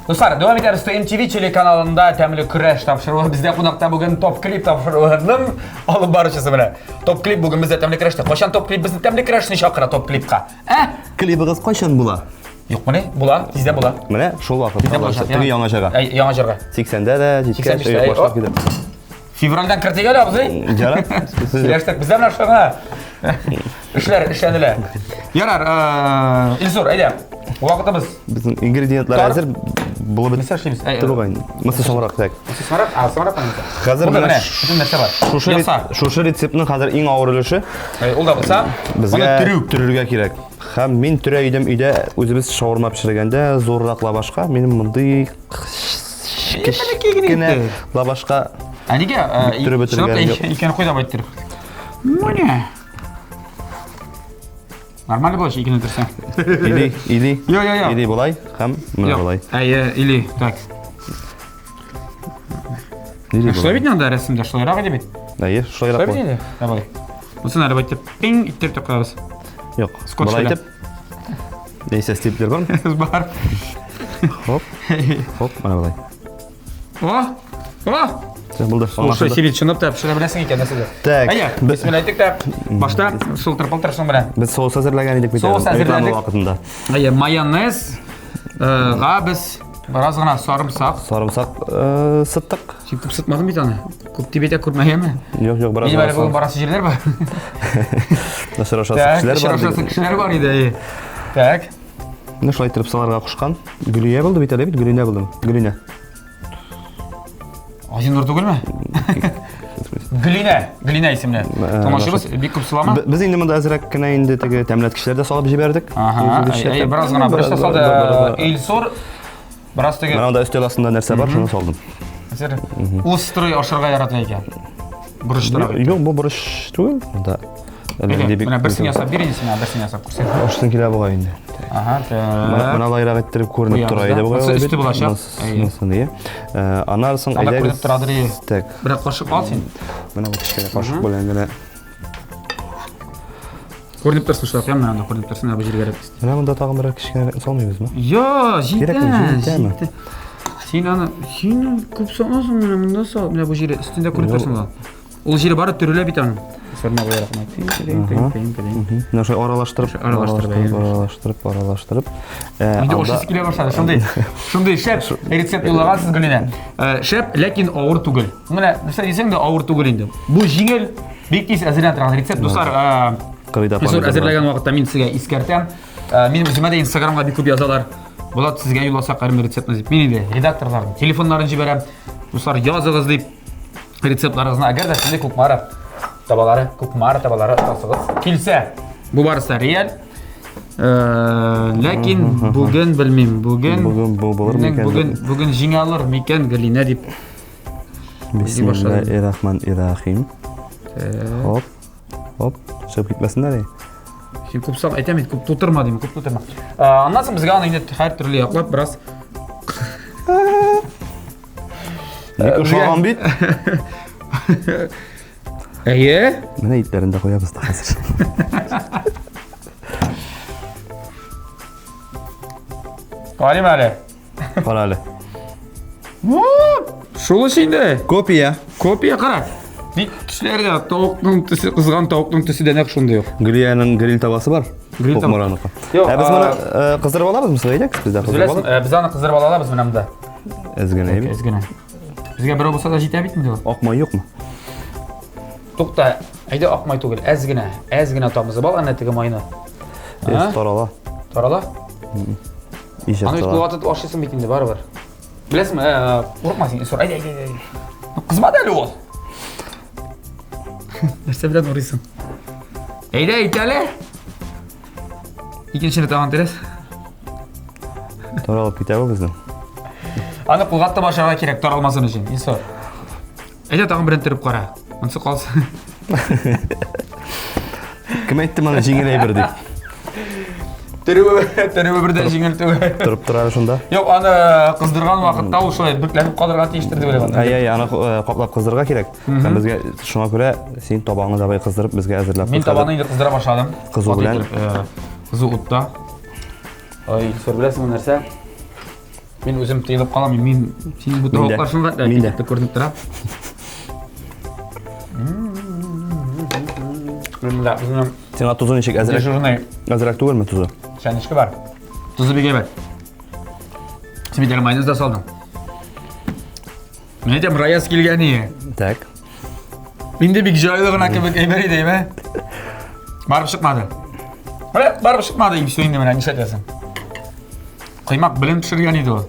Дуслар, дәвам итәбез TMTV телеканалында тәмле көрәш тапшыруы. Бездә кунакта бүген Топ Клип тапшыруының алып баручысы менә. Топ Клип бүген бездә тәмле көрәштә. Кайчан Топ Клип безне тәмле көрәшне чакыра Топ Клипка? Ә? Клибыгыз кайчан була? Юкмыни? Була, тиздән була. Менә шул вакыт. Тиздән булачак. Теге яңа җырга. Әй, яңа җырга. 80-дә дә җиткәч, 85-тә, башлап о. китә. Февральдән кертик әле, абзый. Ярар. Сөйләштек. Бездә менә шуңа эшләр эшләнелә. Ярар, э, Илсур, әйдә. Вакытыбыз. Безнең ингредиентлар Тар. әзер булып Нәрсә эшлибез? Әй, бетте бугай. Монысы соңрак так. Монысы соңрак, а, соңрак монысы. Хәзер Монда менә менә бөтен нәрсә бар. Шушы Яса. шушы рецептның хәзер иң авыр өлеше Әй, Ул да булса, безгә моны төрү. төрергә кирәк. Һәм мин төрә идем өйдә үзебез шаурма пешергәндә зуррак лавашка, минем мондый кечкенә лавашка Ә нигә? Төреп бетергән юк. Икән куй да байтыр. Менә. Нормально булачак икене төрсәң. Или, или. Йо, йо, йо. Или болай һәм менә болай. Әйе, или так. Или Шулай бит инде рәсемдә шулайрак иде бит. Әйе, шулайрак. Шулай бит инде. Давай. Бусын әле байтып пиң иттереп тә куябыз. Юк. Скотч Болай белән. итеп. Нәйсә степлер бармы? Бар. Хоп. Хоп, менә болай. О! О! Все, булды. Слушай, Аңлашылды. син бит чынлап та пешерә беләсең икән, нәрсәдер. Так. Әйе, бисмилла әйттек тә, башта шылтыр-пылтыр шуның белән. Без соус әзерләгән идек бит. Соус әле, реклама әзерләдек. вакытында. Әйе, майонез э, га без бераз гына сарымсак. Сарымсак э, сыттык. Син күп сытмадың бит аны. Күп дип әйтә күрмә, яме? Юк, юк, бераз. Минем әле бүген барасы җирләр бар. Очрашасы Так, кешеләр бар. очрашасы кешеләр бар иде, әйе. Так. Менә шулай итеп саларга кушкан. Гөлия булды бит әле бит, Гөлинә булды. Гөлинә. Азинур түгелме? Гөлинә, Гөлинә исемле. Тыңлаучыбыз бик күп сылама. Без инде монда әзрәк кенә инде теге тәмләткечләр дә салып җибәрдек. Ага, әй, бераз гына бераз салды. Илсур бераз теге. Менә монда өстәл астында нәрсә бар, шуны салдым. Хәзер острый ашарга ярата икән. Борычтырак. Юк, бу борыч түгел. Монда Менә берсен ясап бир инде сиңа, берсен ясап күрсәт. Ашсын килә бугай инде. Ага, так. Менә алайрак иттереп күренеп тора иде бугай. Монысы өсте булачак. Монысы ни? Аннан соң әйдәгез. Күренеп торадыр ие. Так. Бер кашык ал син. Менә бу кечкенә кашык белән генә. Күренеп торсын шулай, менә анда күренеп торсын, бу җиргә рәт. Менә монда тагын бер кечкенәрәк салмыйбызмы? Йо, җитә, җитә. Син аны, син күп саласың менә монда сал, менә бу җире өстендә күренеп торсын ул. Ул җире бары төрелә бит аның. Сөрмә куярак менә. Менә шулай аралаштырып, аралаштырып, аралаштырып, аралаштырып. Инде ашыйсы килә башлады. Шундый, шундый шәп рецепт юллагансыз Гөлинә. Шәп, ләкин авыр түгел. Менә нәрсә дисәң дә авыр түгел инде. Бу җиңел, бик тиз әзерләнә торган рецепт. Дуслар, Кырыйда Рецепт әзерләгән вакытта мин сезгә искәртәм. Минем үземә дә Инстаграмга бик күп язалар. Булат, сезгә юлласак әрме рецептны дип. Мин инде редакторларның телефоннарын җибәрәм. Дуслар, языгыз дип. Рецептларыгызны әгәр дә сезне Кукмара табалары, Кукмара табалары отасыгыз килсә, бу барысы реаль. Э, ләкин бүген белмим, бүген бүген бу булыр микән? Бүген бүген җиңә алыр микән Галинә дип. Бисмиллаһир-рахманир-рахим. Хоп. Хоп, чыгып китмәсеннәр әй. Син күп сал, әйтәм бит, күп тутырма дим, күп тутырма. Э, аннан соң безгә аны инде һәр төрле яклап бераз Бик ошаган бит. Әйе. Менә итләрен дә куябыз да хәзер. Карыйм әле. Кара әле. Шул эш инде. Копия. Копия кара. Бик төсләре дә тавыкның төсе, кызган тавыкның төсе дә нәкъ шундый ук. Гөлиянең гриль табасы бар. Гриль табасы. Кукмараныкы. Юк, Ә без моны э, кыздырып алабызмы соң? Әйдәгез, без дә кыздырып Беләсең, алабыз. э, без аны кыздырып ала алабыз менә монда. Әз генә бит. Әз генә. Безгә берәү булса да җитә бит инде ул. Ак май юкмы? Тукта, әйдә ак май түгел, әз генә, әз генә тамызып ал әнә теге майны. Эс тарала. Тарала? Иҗат Аны бит кулга тотып ашыйсың бит инде барыбер. Беләсеңме, э, курыкма син, Исур, әйдә, әйдә, әйдә. Кызмады әле ул. Нәрсә белән урыйсың? Әйдә, әйт әле. Икенчене тагын терәс. Таралып китә бу безнең. Аны кулга тотып ашарга кирәк, таралмасын өчен. Исур. Әйдә тагын берен төреп кара. Монысы калсын. Кем әйтте моны җиңел әйбер дип? Төрүе, төрүе бер дә җиңел түгел. Торып тора әле шунда. Юк, аны кыздырган вакытта ул шулай бөкләнеп калырга тиештер дип уйлыйм. Әй, әй, аны э, каплап кыздырырга кирәк. Һәм безгә шуңа күрә син табаңны давай кыздырып безгә әзерләп. Мин табаны инде кыздыра башладым. Кызу Каты белән. итеп, э, Кызу утта. Ай, Илсур, беләсеңме нәрсә? Мин үзем тыелып калам, мин синең бу тавыклар шуңа да Мин дә. күренеп тора. Менә безнең Сиңа тузы ничек әзрәк? Дежурный. Әзрәк түгелме тузы? Чәнечке бар. Тузы бик әйбәт. Син бит әле майонез да салдың. Мин әйтәм, Раяз килгән ие. Так. Инде бик җайлы гына кебек әйбер иде, әйме? Барып чыкмады. Менә барып чыкмады, и все инде менә нишләтәсең? Коймак белән пешергән иде ул.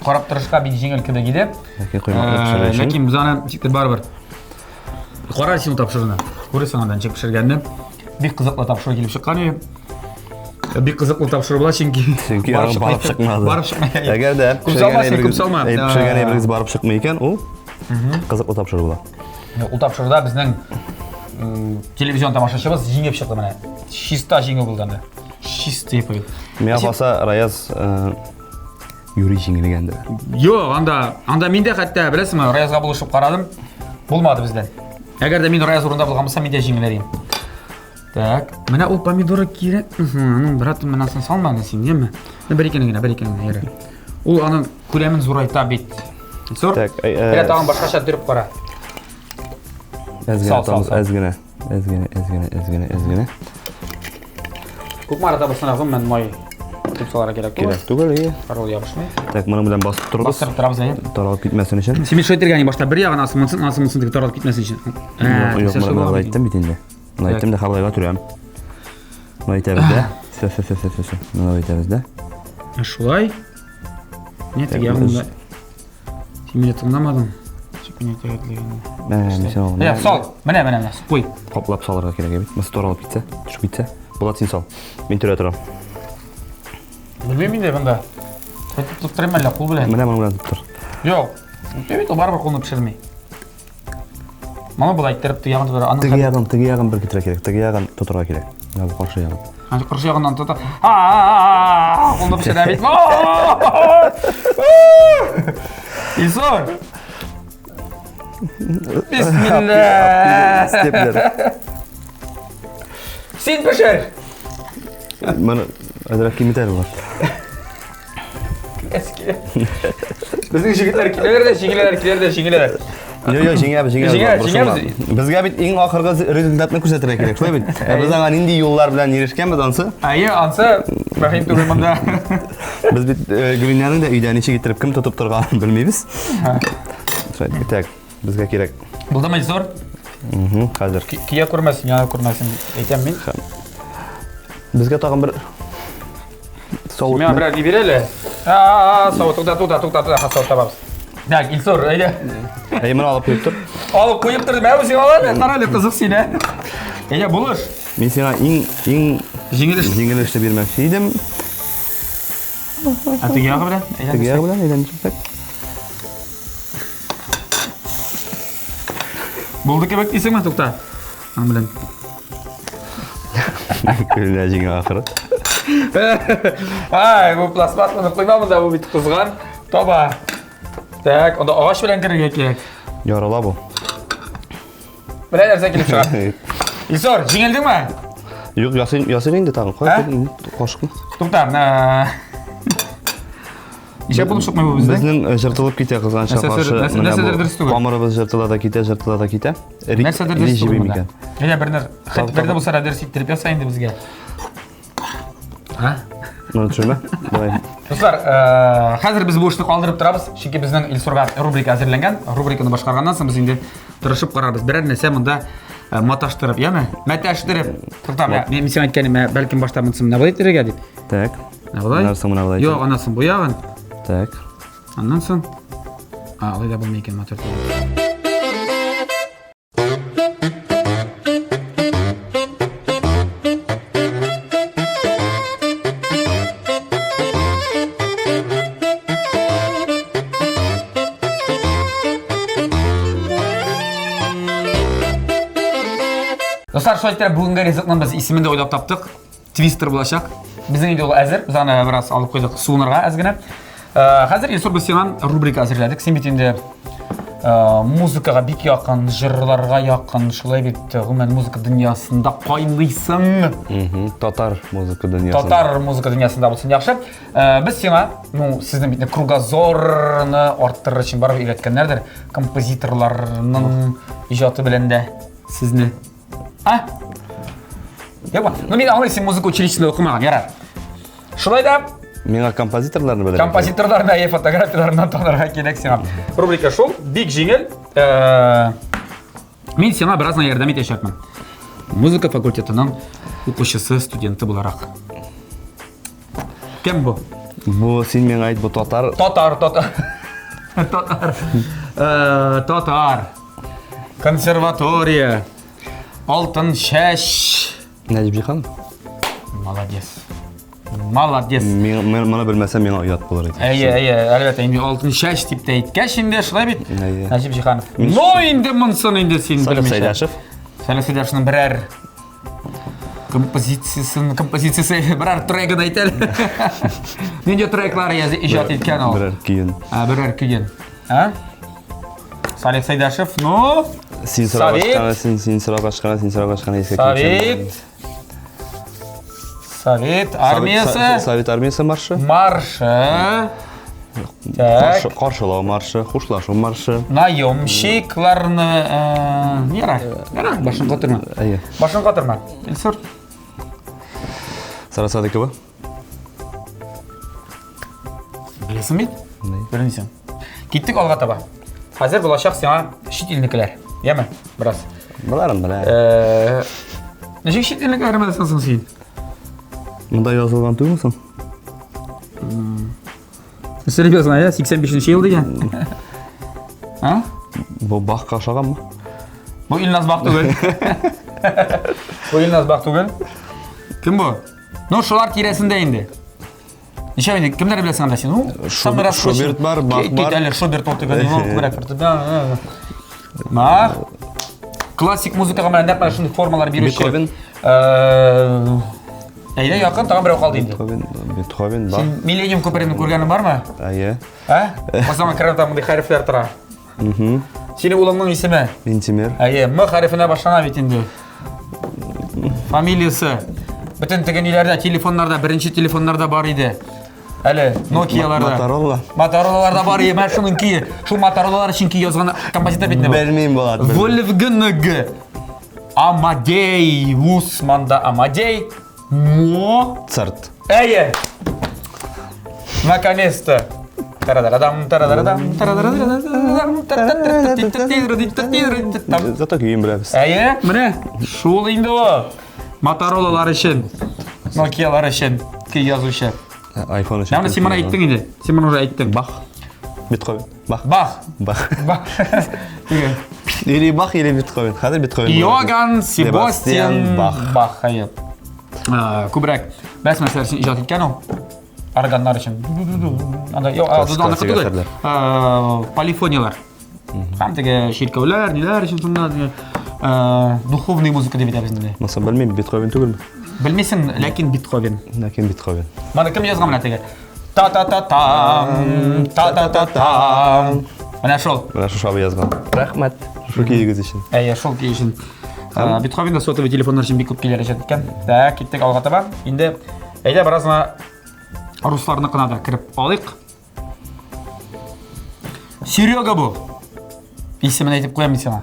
Карап торышка бик җиңел кебек иде. Ләкин коймакны пешерер өчен. Ләкин без аны ничектер барыбер Кара син тапшыруны. Күрәсең анда ничек пешергәнне. Бик кызыклы тапшыру килеп чыккан иде. Бик кызыклы тапшыру була, чөнки Чөнки аның барып чыкмады. Барып чыкмый. Әгәр дә Күп салма син, күп салма. Пешергән әйберегез барып чыкмый икән, ул кызыклы тапшыру була. Ул тапшыруда безнең телевизион тамашачыбыз җиңеп чыкты менә. Чиста җиңү булды анда. Чистый пыл. Миңа калса, Раяз юри җиңелгәндер. Юк, анда, анда мин дә хәтта, беләсеңме, Раязга булышып карадым. Булмады бездән. Әгәр дә мин Раяз урында булган булсам, мин дә җиңелер идем. Так, менә ул помидоры кирәк. Аның брат, менәсен салма әле син, яме. Бер икене генә, бер икене генә, ярар. Ул аның күләмен зурайта бит. Зур. Так, Менә тагын башкача төреп кара. Әз генә, Сал, сал, сал. әз генә. Әз генә, әз генә, әз генә, әз генә. Күпме арада булсын, гомумән май күп салырга кирәк түгел. Кирәк түгел, ие. Карол ябышмый. Так, моның белән басып торабыз. Бастырып торабыз, әйе. Таралып китмәсен өчен. Син шулай итергә ни башта бер ягын асып, монысын асып, монысын теге таралып китмәсен өчен. Юк, юк, моны әйттем бит инде. Моны әйттем дә хәбәргә төрәм. Моны әйтәбез дә. Все, все, все, все, все. Моны әйтәбез дә. Шулай. Не, теге ягын да. Син мине тыңламадың. Ничек мин әйтергә теләгәнне. Ә, мин сиңа Менә, сал. Менә, менә, менә, куй. Каплап салырга кирәк бит. Монысы таралып китсә, төшеп китсә. Булат син сал. Мин төрә торам. Белмим инде монда. Тотып тоттырыйм әллә кул белән. Менә моның белән тоттыр. Юк. Үтә бит ул барыбер кулны пешерми. Моны болай иттереп теге ягын тотар. Аның Теге ягын, теге ягын беркетергә кирәк. Теге ягын тотырга кирәк. Менә бу каршы ягын. Хәзер каршы ягыннан тота. А-а-а! Кулны пешерә бит. Илсур! Бисмилла! Степлер. Син пешер! Моны әзрәк киметә булыр. Эске. Безнең җегетләр киләләр дә җиңеләләр, киләләр дә җиңеләләр. Йо, йо, җиңәбез, җиңәбез. Җиңә, борчылма. җиңәбез. Безгә бит иң ахыргы результатны күрсәтергә кирәк, шулай бит? Ә без аңа нинди юллар белән ирешкәнбез ансы? Әйе, ансы мөһим түгел монда. Без бит э, Гөлинәнең дә өйдә ничек иттереп кем тотып торганын белмибез. Шулай, Так, безгә кирәк. Булдымы, Илсур? Мгм, хәзер. Кия күрмәсен, яна күрмәсен әйтәм мин. Безгә тагын бер савыт. Миңа берәр ни бир әле. А, савыт, тукта, тукта, тукта, тукта, савыт табабыз. Так, Илсур, әйдә. Әй, моны алып куеп тор. Алып куеп тор, мә үзең ал әле, кара әле, кызык син, ә. Әйдә, булыш. Мин сиңа иң иң Җиңел эш. җиңел эшне бирмәкче идем. Ә теге ягы белән? Теге ягы белән әйләнеп чыксак. Булды кебек дисеңме, тукта? Аның белән. Көлә җиңә ахыры. Ай, бу пластмассаны куйма монда, бу бит кызган. Таба. Так, анда агач белән керергә кирәк. Ярыла бу. Менә нәрсә килеп чыга. Илсур, җиңелдеңме? Юк, ясыйм, ясыйм инде тагын. Ә? Кай кашыкны? Тукта, менә. Ничә булып чыкмый бу безнең? Безнең э, жыртылып китә кызганычка Нәрсәдер- каршы. нәрсә- Менә нәрсәдер бу дөрес түгел. Камырыбыз жыртыла да китә, жыртыла да китә. Эри- Нәрсәдер эри дөрес түгел җебеми монда. икән. Әйдә берне, хет Таб- берне таб- булса да дөрес иттереп яса инде безгә. А? Моны төшермә. Давай. Дуслар, э, хәзер без бу эшне калдырып торабыз, чөнки безнең Илсурга рубрика әзерләнгән. Рубриканы башкарганнан соң без инде тырышып карарбыз. Берәр нәрсә монда э, маташтырып, яме? Мәтәштереп. Тукта, менә мин сиңа әйткәнем, менә бәлкем башта монысын менә болай иттерергә дип. Так. Менә болай. Аннан соң менә болай. Юк, аннан соң бу ягын. Так. Аннан соң А, алай да булмый икән, матур түгел. Дуслар, шулай итеп бүгенге ризыкның без исемен дә уйлап таптык. Твистер булачак. Безнең инде ул әзер. Без аны бераз алып куйдык суынырга әз генә. Э, хәзер Илсур без сиңа рубрика әзерләдек. Син бит инде Музыкага бик якын, җырларга якын, шулай бит, гомумән музыка дөньясында кайныйсың. Татар музыка дөньясында. Татар музыка дөньясында булсын яхшы. Без сиңа, ну, сезнең бит кругозорны арттырыр өчен барыбер өйрәткәннәрдер, композиторларның иҗаты белән дә сезне. А? Юкмы? Ну, мин аңлыйм, син музыка училищесында укымаган, ярар. Шулай да Миңа композиторларны белергә. Композиторларны әйе фотографияләреннән танырга кирәк сиңа. Рубрика шул, бик җиңел. Э, мин сиңа бераз гына ярдәм итәчәкмен. Музыка факультетының укучысы, студенты буларак. Кем бу? Бу син миңа әйт, бу татар. Татар, татар. Татар. Э, татар. Консерватория. Алтын чәч. Нәҗип Җиһанов. Молодец. Молодец. Мин моны белмәсәм, миңа оят булыр иде. Әйе, әйе, әлбәттә, инде алтын чәч дип тә әйткәч инде, шулай бит? Әйе. Нәҗип Җиһанов. Но инде монсын инде син Салих белмичә. Сәйдәшев. Салих Сәйдәшевның берәр композициясен, композициясе берәр трегын әйт әле. Нинди треклар иҗат иткән ул? Берәр көен. Ә, берәр көен. Ә? Салих Сәйдәшев, ну? Син сорап ачкана, син син сорап ачкана, син сорап ачкана искә Совет. Совет армиясе. Совет армиясе маршы. Маршы. Так. Каршылау маршы, хушлашу маршы. Наемщикларны, э, ярар, ярар, башын катырма. Әйе. Башын катырма. Илсур. Сара Садыкова. Беләсең бит? Белмисең. Киттек алга таба. Хәзер булачак сиңа чит илнекеләр. Яме, бераз. Боларын белә. Э, ничек чит илнекеләр беләсең соң син? Монда язылган түгелме соң? Серьезно, я 85 ел дигән. А? Бу Бахка ошаганмы? Бу Илназ Бах түгел. Бу Илназ Бах түгел. Кем бу? Ну, шулар тирәсендә инде. Ничә инде кемнәр беләсең анда син? Ну, самый раз Шуберт бар, Бах бар. Кит әле Шуберт ул түгел, ну, күбрәк фортепиано. Бах. Классик музыкага менә нәкъ менә шундый формалар бирүче. Бетховен. Э, Әйдә якын тагын берәү калды инде. Бетховен, Бетховен, Бах. Син Миллениум күперен күргәнең бармы? Әйе. Ә? Казанга керәм там мондый хәрефләр тора. Синең улыңның исеме? Минтимер. Әйе, М хәрефенә башлана бит инде. Фамилиясе. Бөтен теге ниләрдә, телефоннарда, беренче телефоннарда бар иде. Әле Nokia-ларда. Моторолла. Мотороллаларда бар иде. Менә шуның көе. Шул Мотороллалар өчен көй язган композитор бит инде бу. Белмим, Булат. белмим. Вольфганг Амадей Усманда Амадей Моцарт. Әйе. Наконец-то. Тарадарадам, тарадарадам, тарадарадам, тарадарадам. Зато көен беләбез. Әйе, менә шул инде ул. Моторолалар өчен, Nokia-лар өчен көй язучы. iPhone өчен. Яғни син моны әйттең инде. Син моны уже әйттең. Бах. Бетховен. Бах. Бах. Бах. Бах. Теге. Или Бах, или Бетховен. Хәзер Бетховен. Иоганн Себастьян Бах. Бах, әйе. Күбрәк бәс мәсьәләр өчен иҗат иткән ул. Органнар өчен. Анда юк, Классик аныкы түгел. әсәрләр. Полифониялар. Һәм теге чиркәүләр, ниләр өчен шунда теге, духовный музыка дип әйтәбез инде. Монысы белмим, Бетховен түгелме? Белмисең, ләкин Бетховен. Ләкин Бетховен. Моны кем язган менә теге? Та-та-та-там, та-та-та-там. Менә шул. Менә шушы абый язган. Рәхмәт. Шушы көегез өчен. Әйе, шул көй өчен. Бетховен да сотовый телефоннар өчен бик күп көйләр иҗат иткән. Так, киттек алга таба. Инде әйдә бераз гына русларныкына да кереп алыйк. Серега бу. Исемен әйтеп куям мин сиңа.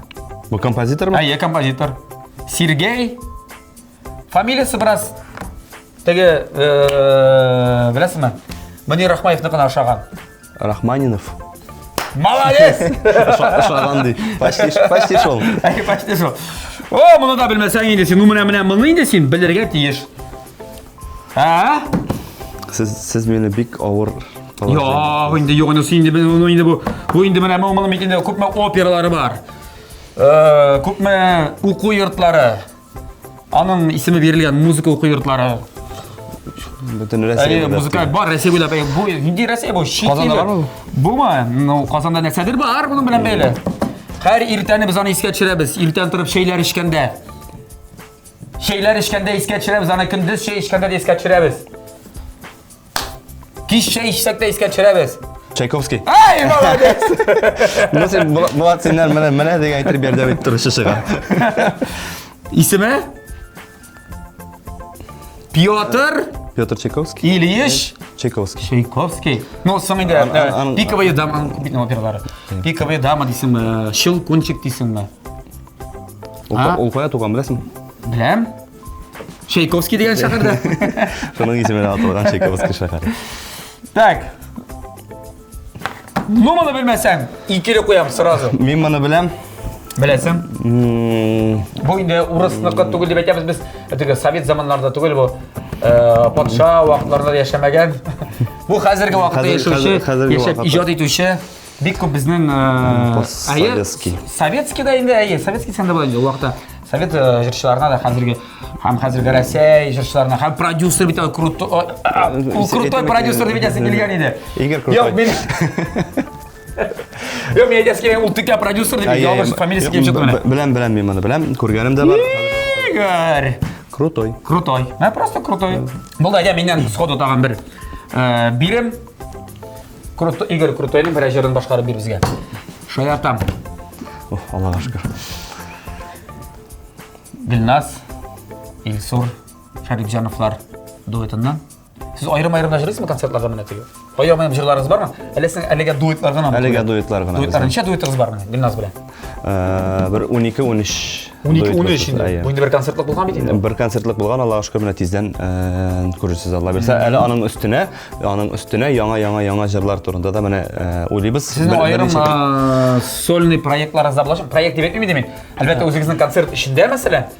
Бу композитормы? Әйе, композитор. Сергей. Фамилиясе бераз теге, э, беләсеңме? Мөнир Рахмаевныкына ошаган. Рахманинов. Молодец! Ошаган ди. Почти, почти шул. Әй, почти шул. О, моны да белмәсәң инде син, ну менә менә моны инде син белергә тиеш. Ә? Сез, сез мине бик авыр Юк, инде юк, инде син инде ну инде бу бу инде менә моның бит инде күпме опералары бар. Э, күпме уку йортлары. Аның исеме бирелгән музыка уку йортлары. Бөтен Россия Әйе, музыка бар Россия буйлап. Әйе, бу нинди Россия бу? Чит Казанда иле. бармы бу? Бумы? Ну, Казанда нәрсәдер бар моның белән бәйле. Һәр иртәне без аны искә төшерәбез. Иртән торып чәйләр эчкәндә. Чәйләр эчкәндә искә төшерәбез, аны көндез чәй эчкәндә дә искә төшерәбез. Кич чәй эчсәк тә искә төшерәбез. Чайковский. Ай, молодец! Ну син Булат синнән менә менә дигән әйтеп ярдәм итеп торучы чыга. Исеме? Петр Петр Чайковский. Ильич Чайковский. Чайковский. Ну, соң инде Пиковая дама, аның күп бит опералары. Пиковая дама дисеңме, Щелкунчик дисеңме? Ул кая туган беләсеңме? Беләм. Чайковский дигән шәһәрдә. Шуның исеменә аталган Чайковский шәһәре. Так. Ну, моны белмәсәң, икеле куям сразу. Мин моны беләм. Беләсең. Бу инде урысныкы түгел дип әйтәбез без. Теге совет заманнарында түгел бу. Э, патша вакытларында яшәмәгән. Бу хәзерге вакытта яшәүче, яшәп иҗат итүче бик күп безнең э, советский. Советский да инде, әйе, советский сәндә була инде ул вакытта. Совет э, җырчыларына да хәзерге һәм хәзерге Рәсәй җырчыларына һәм продюсер бит ул крутой, ул крутой продюсер дип әйтәсе килгән иде. Игорь Крутой. Юк, мин Юк, мин әйтәсе килгән ул текә продюсер дип ялгыш фамилиясе килеп чыкты менә. Беләм, беләм мин моны, беләм. Күргәнем дә бар. Игорь. Крутой. Крутой. Мә просто крутой. Булды, әйдә миннән сходу тагын бер э, бирем. Крутой, Игорь Крутойның берәр җырын башкарып бир безгә. Шаяртам. Ох, Аллага шөкер. Гөлназ, Илсур, Шәрипҗановлар дуэтыннан. Сез аерым-аерым да җырлыйсызмы концертларда менә теге? Аерым-аерым җырларыгыз бармы? Әллә сез әлегә дуэтлар гынамы? Әлегә дуэтлар гына. Дуэтлар. Ничә дуэтыгыз бар менә Гөлназ белән? Э, бер 12-13. 12-13 инде. Бу инде бер концертлык булган бит инде. Бер концертлык булган, Аллага шөкер, менә тиздән э, күрерсез, Алла бирсә. Әле аның өстенә, аның өстенә яңа-яңа-яңа җырлар турында да менә э, уйлыйбыз. Сезнең аерым сольный проектларыгыз да булачак. Проект дип әйтмим инде мин. Әлбәттә, үзегезнең концерт эчендә, мәсәлән,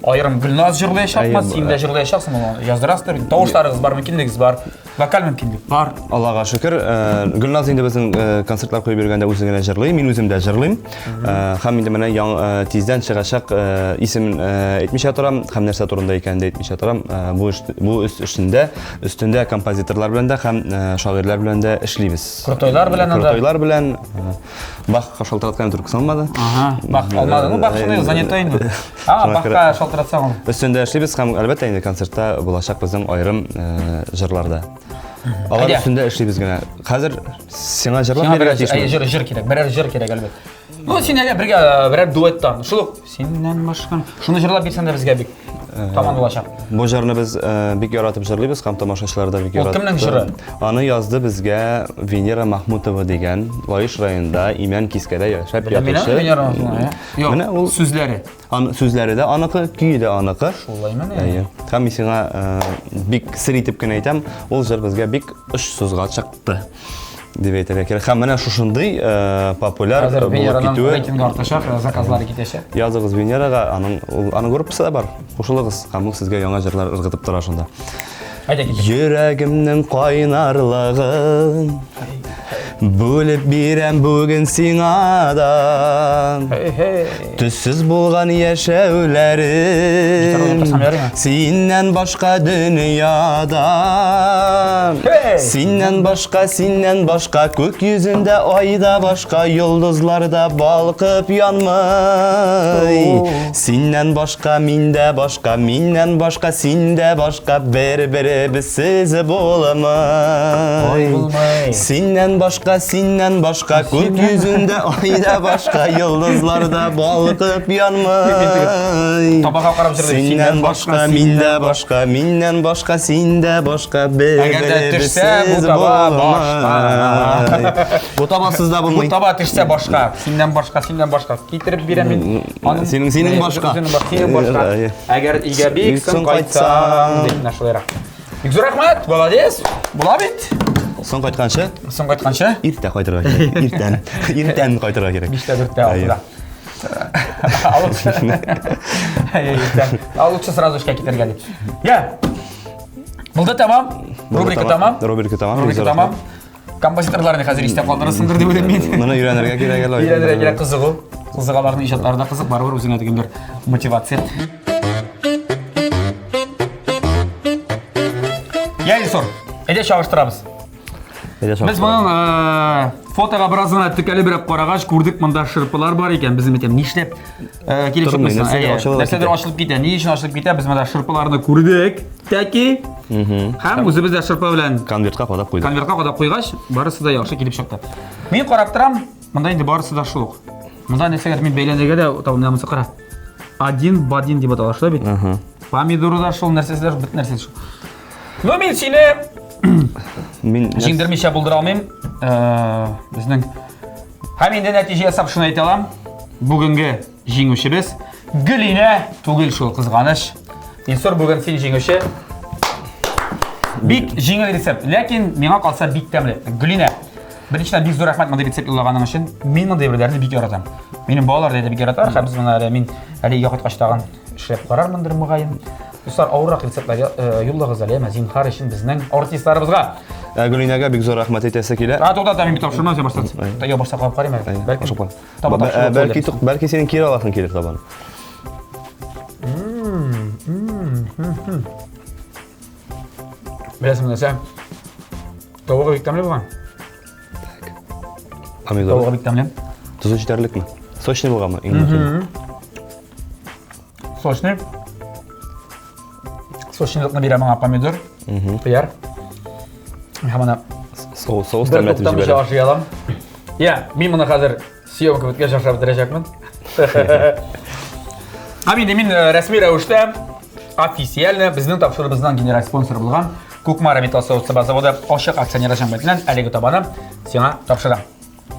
аерым Гөлназ җырлаячакмы, син дә җырлаячаксың, моны яздырасыздар. Тавышларыгыз бар, мөмкинлегегез бар, вокаль мөмкинлек бар. Аллага шөкер, э, Гөлназ инде безнең э, концертлар куеп йөргәндә үзе генә җырлый, мин үзем дә җырлыйм. Э, һәм инде менә яң, тиздән чыгачак исем әйтмичә торам, һәм нәрсә турында икәнен дә әйтмичә торам. Бу эш, бу эш өстендә, өстендә композиторлар белән дә һәм шагыйрьләр белән дә эшлибез. Крутойлар белән анда. Крутойлар белән. Бахка шалтыраткан трубка салмады. Ага, Бах алмады. Ну, Бах шуны занятой инде. А, Бахка шалтыратсаң ул. Өстендә эшлибез һәм әлбәттә инде концертта булачак безнең аерым э, җырларда. Алар өстендә эшлибез генә. Хәзер сиңа җырлап бирергә тиешме? Җыр, җыр кирәк, берәр җыр кирәк әлбәттә. Ну, син әле бергә э, берәр дуэттан. Шул ук синнән башка. Шуны җырлап бирсәң дә безгә бик таман булачак. Бу җырны без э, бик яратып җырлыйбыз һәм тамашачылар да бик Ул яратты. кемнең җыры? Аны язды безгә Венера Махмутова дигән Лаеш районында Имән Кискәдә яшәп Беләм мин аны, ятучы. Венера Махмутова, ә? Юк, Менә ул сүзләре. Аны сүзләре дә аныкы, көе дә аныкы. Шулаймыни? Әйе. Һәм мин сиңа э, бик сер итеп кенә әйтәм, ул җыр безгә бик очсызга чыкты дип әйтергә кирәк. Һәм менә шушындый э, популяр Хәзер булып Венераның китүе. рейтингы артачак, э, заказлары китәчәк. Языгыз Венерага, аның ул, аның группасы да бар. Кушылыгыз, һәм ул сезгә яңа җырлар ыргытып тора шунда. Әйдә китик. Йөрәгемнең кайнарлыгын бүлеп бирәм бүген сиңа да. Төссез булган яшәүләрем Синнән башка дөньяда Синнән башка, синнән башка Күк йөзендә айда башка Йолдызлар да балкып янмый Синнән башка, миндә башка Миннән башка, синдә башка Бер-беребезсез булмый Синнән башка, синнән башка, күк йөзендә айда башка, йолдызлар да балкып янмый. Табага карап җырлый. Синнән башка, миндә башка, миннән башка, синдә башка, Әгәр дә төшсә, бу таба башка. Бу табасыз да булмый. Бу таба төшсә башка, синнән башка, синнән башка. Китереп бирәм мин. Аның синең синең башка. Синең башка, синең башка. Әгәр өйгә бик соң кайтсаң, дип менә шулайрак. Бик зур рәхмәт, молодец. Була бит. Соң кайтканчы? Соң кайтканчы? Иртә кайтырга кирәк. Иртән. Иртән кайтырга кирәк. 5-тә, 4-тә, 6-да. А лучше. Иртән. А лучше сразу эшкә китәргә дип. Я. Булды тәмам. Рубрика тәмам. Рубрика тәмам. Рубрика тәмам. Композиторларны хәзер истә калдырырсыңдыр дип уйлыйм мин. Моны өйрәнергә кирәк әле. Өйрәнергә кирәк, кызыгу. Кызык аларның иҗатлары да кызык, барыбер үзеңә дигән бер мотивация. Я, Илсур, әйдә чагыштырабыз. Без моның э, фотога бераз гына текәлебрәк карагач, күрдек, монда шырпылар бар икән. Без әйтәм, нишләп э, килеп Тормый, чыкмыйсың? нәрсәдер Әйе, ачылып Нәрсәдер китә. ачылып китә. Ни өчен ачылып китә? Без монда шырпыларны күрдек. Тәки. Һәм үзебез дә шырпы белән Конвертка кадап куйдык. конвертка кадап куйгач, барысы да яхшы килеп чыкты. Мин карап торам, монда инде барысы да шул ук. Монда нәрсәгә мин бәйләнергә дә табам, менә монысы кара. Один в один дип атала, шулай бит? Помидоры да шул, нәрсәсе дә, бөтен нәрсәсе шул. Ну, мин сине Мин җиңдермичә булдыра алмыйм. Э, Безнең һәм инде нәтиҗә ясап шуны әйтә алам. Бүгенге җиңүчебез Гөлинә түгел шул, кызганыч. Илсур, бүген син җиңүче. Бик җиңел рецепт, ләкин миңа калса бик тәмле. Гөлинә, беренчедән бик зур рәхмәт мондый рецепт юллаганың өчен. Мин мондый әйберләрне бик яратам. Минем балалар да бик яраталар. Һәм без моны әле мин әле өйгә кайткач тагын эшләп карармындыр мөгаен. Дуслар, авыррак рецептлар э, юллагыз әле, әмма зинһар өчен безнең артистларыбызга. Ә Гөлинәгә бик зур рәхмәт әйтәсе килә. А, тукта, мин бит тапшырмам, син башта. Я башта карап карыйм әле. Бәлки. Ашап кара. Таба Бә- тапшыру Бәлки, тук- бәлки синең кире аласың килер табаны. Беләсеңме нәрсә? Тавыгы бик тәмле булган. Помидор. Тавыгы бик тәмле. Тозы җитәрлекме? Сочный булганмы? Иң мөһиме. Сочный. Сочныйлыкны бирә моңа помидор, кыяр. Һәм аны Соус, соус бер тәмләтеп туктамыйча җибәрә. ашый алам. Я, мин моны хәзер съемка беткәч ашап бетерәчәкмен. Һәм инде мин э, рәсми рәвештә официально безнең тапшыруыбызның генераль спонсоры булган Кукмара металл савыт-саба заводы ачык акционерлар җәмгыятеннән әлеге табаны сиңа тапшырам.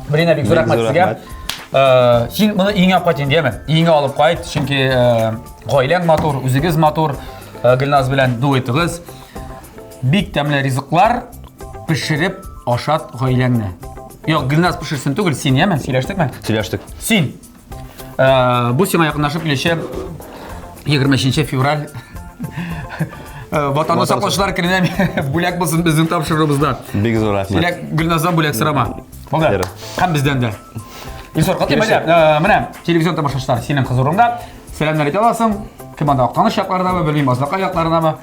Брина, бик зур Бик рәхмәт зур сезгә. рәхмәт. Э, Син моны өеңә алып кайт инде, яме? Өеңә алып кайт, чөнки э, гаиләң матур, үзегез матур, э, Гөлназ белән дуэтыгыз. Бик тәмле ризыклар пешереп ашат гаиләңне. Юк, Гөлназ пешерсен түгел, син, яме? Сөйләштекме? Сөйләштек. Син. Э, Бу сиңа якынлашып килүче 23 февраль э, Ватанны саклаучылар көненә бүләк булсын безнең тапшыруыбыздан. Бик зур рәхмәт. Бүләк Гөлназдан бүләк сорама. Булды. Ярар. Һәм бездән дә. Илсур, котлыйм әйдә. Э, Менә телевизион тамашачылар синең хозурыңда. Сәламнәр әйтә аласың. Кем анда Актаныш якларынамы, белмим, Азнакай якларынамы.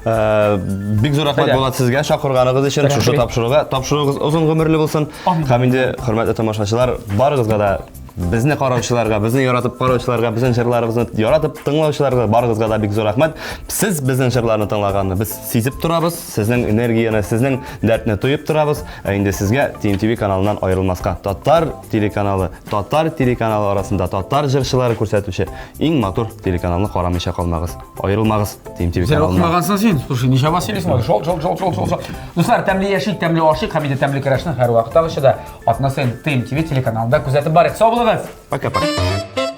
Э, Бик зур рәхмәт Әйдә. Булат сезгә чакырганыгыз өчен шушы Рәхмәт. тапшыруга. Тапшыруыгыз озын гомерле булсын. Амин. Һәм инде хөрмәтле тамашачылар, барыгызга да безне караучыларга, безне яратып караучыларга, безнең җырларыбызны яратып тыңлаучыларга барыгызга да бик зур рәхмәт. Сез безнең җырларны тыңлаганны без сизеп торабыз, сезнең энергияне, сезнең дәртне тоеп торабыз. Ә инде сезгә TMTV каналыннан аерылмаска. Татар телеканалы, татар телеканалы арасында татар җырчылары күрсәтүче иң матур телеканалны карамыйча калмагыз. Аерылмагыз TMTV Сен каналыннан. укымагансың син. Слушай, ничә сөйлисең? Шол, шол, шол, шол, шол, шол. Дуслар, тәмле яшик, тәмле ашыйк һәм инде тәмле көрәшне һәрвакыттагыча да атна саен TMTV телеканалында күзәтеп барыйк. Сау булыгыз! Пока-пока.